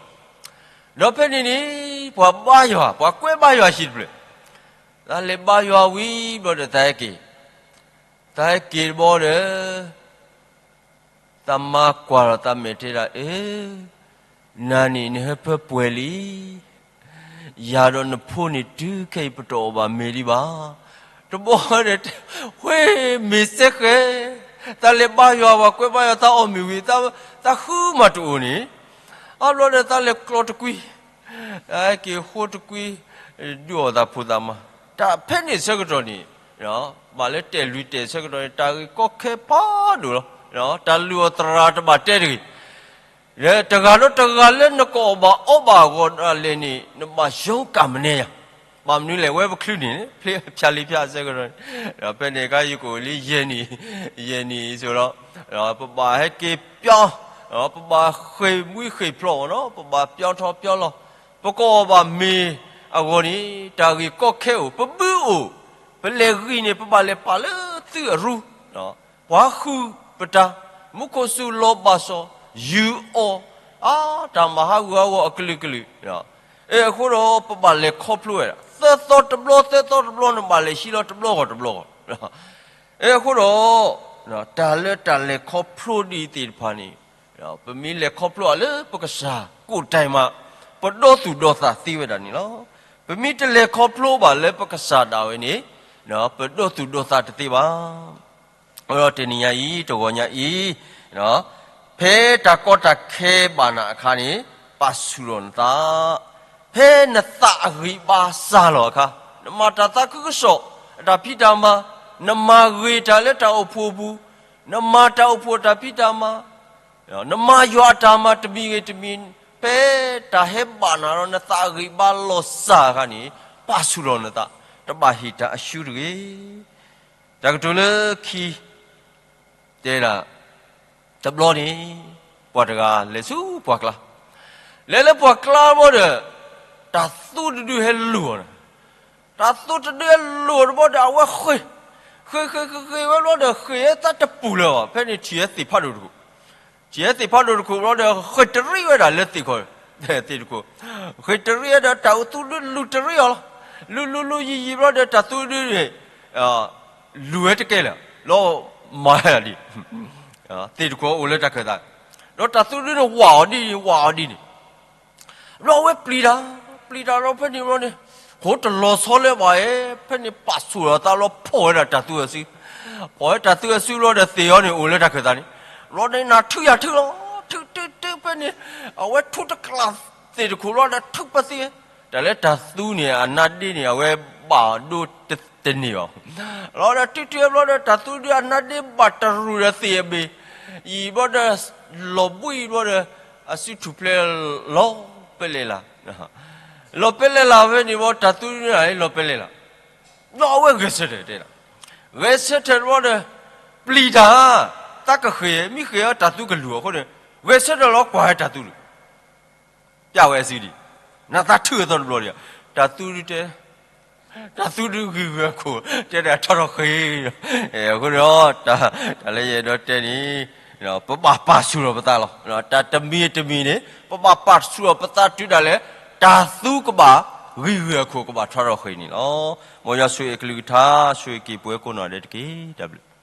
ဒီးဖဲန့ၣ်န့ၣ် ပှၤဘါယွၤ ပှၤကွဲးဘါယွၤဟံၣ်တဖျၢၣ်, သးလဲၤဘါယွၤဝံၤဘျီဒီးသးဟဲက့ၤ, သးဟဲက့ၤတဘျီဒီး သးမၤကွၢ်လီၤသးမဲာ်တဲဒၣ်, အၢ, နၤန့ၣ်နဟၢဖၢပှဲၤလံ, ယၤဒီးနဖိန့ၣ်တုၤခဲအံၤပတအီၣ်ဘၣ်မ့ၤဒံးဘၣ်. တဘျီဒီး ဝ့ၢ်မ့ၤစဲဃဲၤ, သးလဲၤဘါယွၤ ပှၤကွဲးဘါယွၤ သးအီၣ်မ့ၤဝံၤ သးဃုမးတအိၣ်န့ၣ်, အဘျီဒီးသးလဲၤကျီတကွံ သးဟဲက့ၤဃိတကွံ, ဒုးအီၣ်သးဖိသးမါ, တၢ်ဖဲန့ၣ်ဆၢကတီၢ်န့ၣ်, ဘၣ်လၢတဲာ်လွံၢ်တဲာ်ဆၢကတီၢ်န့ၣ် တၢ်ဂ့ၢ်ကီခဲဖးဒိၣ်လီၤ. တၢ်လုၢ်အီၣ်သရၣ်တဘၣ်တဲတဂ့ၤ, တဂၤဒီးတဂၤလၢနကအီၣ်ဘၣ်အီဘၣ်အဂီၢ်ဒၣ်လဲာ်န့ၣ် နဘၣ်ယီကၣ်မနဲယၤ, ဘၣ်မနုၤလဲၣ် ဝဲပချုးန့ၣ် ဖျါလံဖျါဆၢကတီၢ်န့ၣ်, ဖဲန့ၣ်အခါယကအိၣ်လံယဲၢ်နံၣ်, ယဲၢ်နံၣ်အံၤဆိဒီး, ပဘၣ်ဟဲက့ၤပျီ, ပဘၣ်ဃ့ၢ်မှံဃ့ၢ်ဖျိးအီၤနီၤ, ပဘၣ်ပျီထီၣ်ပျီလီၤ, ပကအီၣ်ဘၣ်မ့ၤအဂီၢ်န့ၣ် တၢ်ဂ့ၢ်ကီခဲအိၣ်, ပဘုအိၣ်, ပလဲၤဂံၢ်န့ၣ် ပဘၣ်လဲၤပာ်လၢသုးအရူ, ပှၤဃုာ်ပတၢ်, မူခိၣ်စူၤလီၤဘၣ်စီၣ်, ယူၤအီၣ်, အါ, တၢ်မၤဟးဂူာ်ဟးဂီၤအကလုာ်ကလုာ်, အဃိဒီးပဘၣ်လဲၤခီဖျိဝဲဒၣ် သၢသီတဘျီ သၢသီတဘျီ နဘၣ်လဲၤဟံးလီၤတဘျီဂီၢ်တဘျီဂီၢ်, အဃိဒီး, တၢ်လၢတၢ်လဲၤခီဖျိဒ်အံၤသ့ၣ်တဖၣ်န့ၣ်, ပမ့ၢ်လဲၤခီဖျိအီၤလၢပကစၢ်ကိးတၢ်မး, ပဒီသူၣ်ဒီသးသ့ဝဲဒၣ်န့ၣ်လီၤ. ပမ့ၢ်တလဲၤခီဖျိဘၣ်လၢပကစၢ်ဒၣ်ဝဲန့ၣ်, ပဒီသူၣ်ဒီသးတသ့ဘၣ်. အဃိဒီးတနံၤညါအံၤ တဂီၤညါအံၤ, ဖဲတၢ်ကီတၢ်ခဲဘၣ်နၤအခါန့ၣ်, ပာ်ဆူၣ်ထီၣ်နသး, ဖဲနသးအဂံၢ်ဘါစၢ်လီၤအခါ, နမၤတၢ်သးခုကစီၣ်, တၢ်ဖံးတၢ်မၤ, နမၤဂ့ၤတၢ်လၢတၢ်အိၣ်ဖှိၣ်အပူၤ, နမၤတၢ်အိၣ်ဖှိၣ်တၢ်ဖံးတၢ်မၤ, နမၤယွၤအတၢ်မၤတမံၤဂ့ၤတမံၤ, ဖဲတၢ်ဟဲဘၣ်နၤဒီးနသးအဂံၢ်ဘါလီၤစၢ်အခါန့ၣ်, ပာ်ဆူၣ်ထီၣ်နသး, တဘၣ်ဟ့ၣ်တၢ်အရှုံးတဂ့ၤ. တၢ်ကတိၤလၢခံ တဲဒၣ်, တဘျီန့ၣ်, ပှၤတဂၤလဲၤဆူပှၤကျါ, လဲၤလၢပှၤကျါတဘျီဒီး, တၢ်သူတဒုဟဲလိၤအီၤန့ၣ်, တၢ်သူတဒုဟဲလိၤတဘျီဒီး အဝဲဃ့ၢ်, ဃ့ၢ်ဃ့ၢ်ဃ့ၢ်ဃ့ၢ်ဝဲဘျီဒီး ဃ့ၢ်ဟဲသးတပူၤလၢၤဘၣ်, ဖဲန့ၣ်ထံၣ်ဟဲသ့ၣ်ဖးဒိၣ်တခိၣ်, ထံၣ်ဟဲသ့ၣ်ဖးဒိၣ်တခိၣ်ဘျီဒီး ဃ့ၢ်တရံးဝဲဒၣ်လၢသ့ၣ်ခီ, သ့ၣ်တခိၣ်, ဃ့ၢ်တရံးဝဲဒီးတၢ်အိၣ်သူဒုလူၤတရံးအီၤလီၤ, လူၤလူၤလူၤယံာ်ယံာ်ဘျီဒီးတၢ်သူဒုန့ၣ် လူၤဝဲတကဲလၢၤ, လီၤမၤဒ် သ့ၣ်တခိၣ်အိၣ်လၢတၢ်ခၢၣ်သး, ဒီးတၢ်သူဒုန့ၣ်ဝးအီၤဒ်န့ၣ် ဝးအီၤဒ်န့ၣ်, ဘျီအဝဲပျံၤတၢ်, ပျံၤတၢ်လီၤဖဲန့ၣ်ဘျီန့ၣ်, ဃိတလီၤဆီလၢၤဘၣ်ဧါ, ဖဲန့ၣ်ပာ်ဆူၣ်လီၤသးလီၤဖီၣ်ဝဲဒၣ်တၢ်သူအစု, ဖီၣ်ဝဲတၢ်သူအစုဘျီဒီးသ့ၣ်အီၤန့ၣ်အိၣ်လၢတၢ်ခၢၣ်သးန့ၣ်, ဘျီန့ၣ်နၤထုးယၤထုးလီၤ, ထုးထုးထုးဖဲန့ၣ်, အဝဲထုးတကျးသ့ၣ်တခိၣ်ဘျီဒီးထုးပသ့, တၢ်လၢတၢ်သူန့ၣ် အနါဒ့န့ၣ် အဝဲဘၣ်ဒိတန့ၢ်ဘၣ်, လီၤဒီးထုးထုးဘျီဒီး တၢ်သူဒုအနါဒ့ဘၣ်တရူၢ်ဒီးသ့ၣ်အဘ့ၣ်, ယံာ်ဘျီဒီး လီၤဘှံးဘျီဒီး အစုထူၣ်ဖျဲးလီၤပဲလဲၣ်လၢ်, လီၤပဲလဲၣ်လၢ်ဖဲန့ၣ်ဘျီ တၢ်သူဒုန့ၣ်လီၤပဲလဲၣ်လၢ်, ဘျီအဝဲဂဲၤဆၢထၢၣ်တဲဒၣ်, ဂဲၤဆၢထၢၣ်တဘျီဒီး ပျံၤတၢ်, သးကဃ့ၢ်, မ့ၢ်ဃ့ၢ်အီၤတၢ်သူကလူၤအဃိန့ၣ်, ဂဲၤဆၢထၢၣ်လီၤကွၢ်ဝဲတၢ်သူဒု, ပျဲဝဲအစုဒံး, နသးထုးအသီတဘျီဒီး, တၢ်သူဒုတဲ, တၢ်သူဒုဂံၢ်ဂုၢ်အခိၣ် တဲဒၣ်ထီထီၣ်ဃ့ၢ်, အဃိန့ၣ်ဒီး တၢ်လၢယအဲၣ်ဒိးတဲန့ၣ် ပဘၣ်ပာ်ဆူၣ်ထီၣ်ပသးလီၤ. တၢ်တမံၤတမံၤန့ၣ် ပဘၣ်ပာ်ဆူၣ်ထီၣ်ပသးတုၤဒၣ်လဲာ် တၢ်သူကဘၣ်ဂံၢ်ဂုၢ်အခိၣ်ကဘၣ်ထီထီၣ်ဃ့ၢ်န့ၣ်လီၤ. မ်ယွၤဆိၣ်ဂ့ၤအကလုၢ်ကထါ ဆိၣ်ဂ့ၤက့ၤပဝဲကိးနီၢ်ဒဲးတက့ၢ်. တၢ်ဘျုး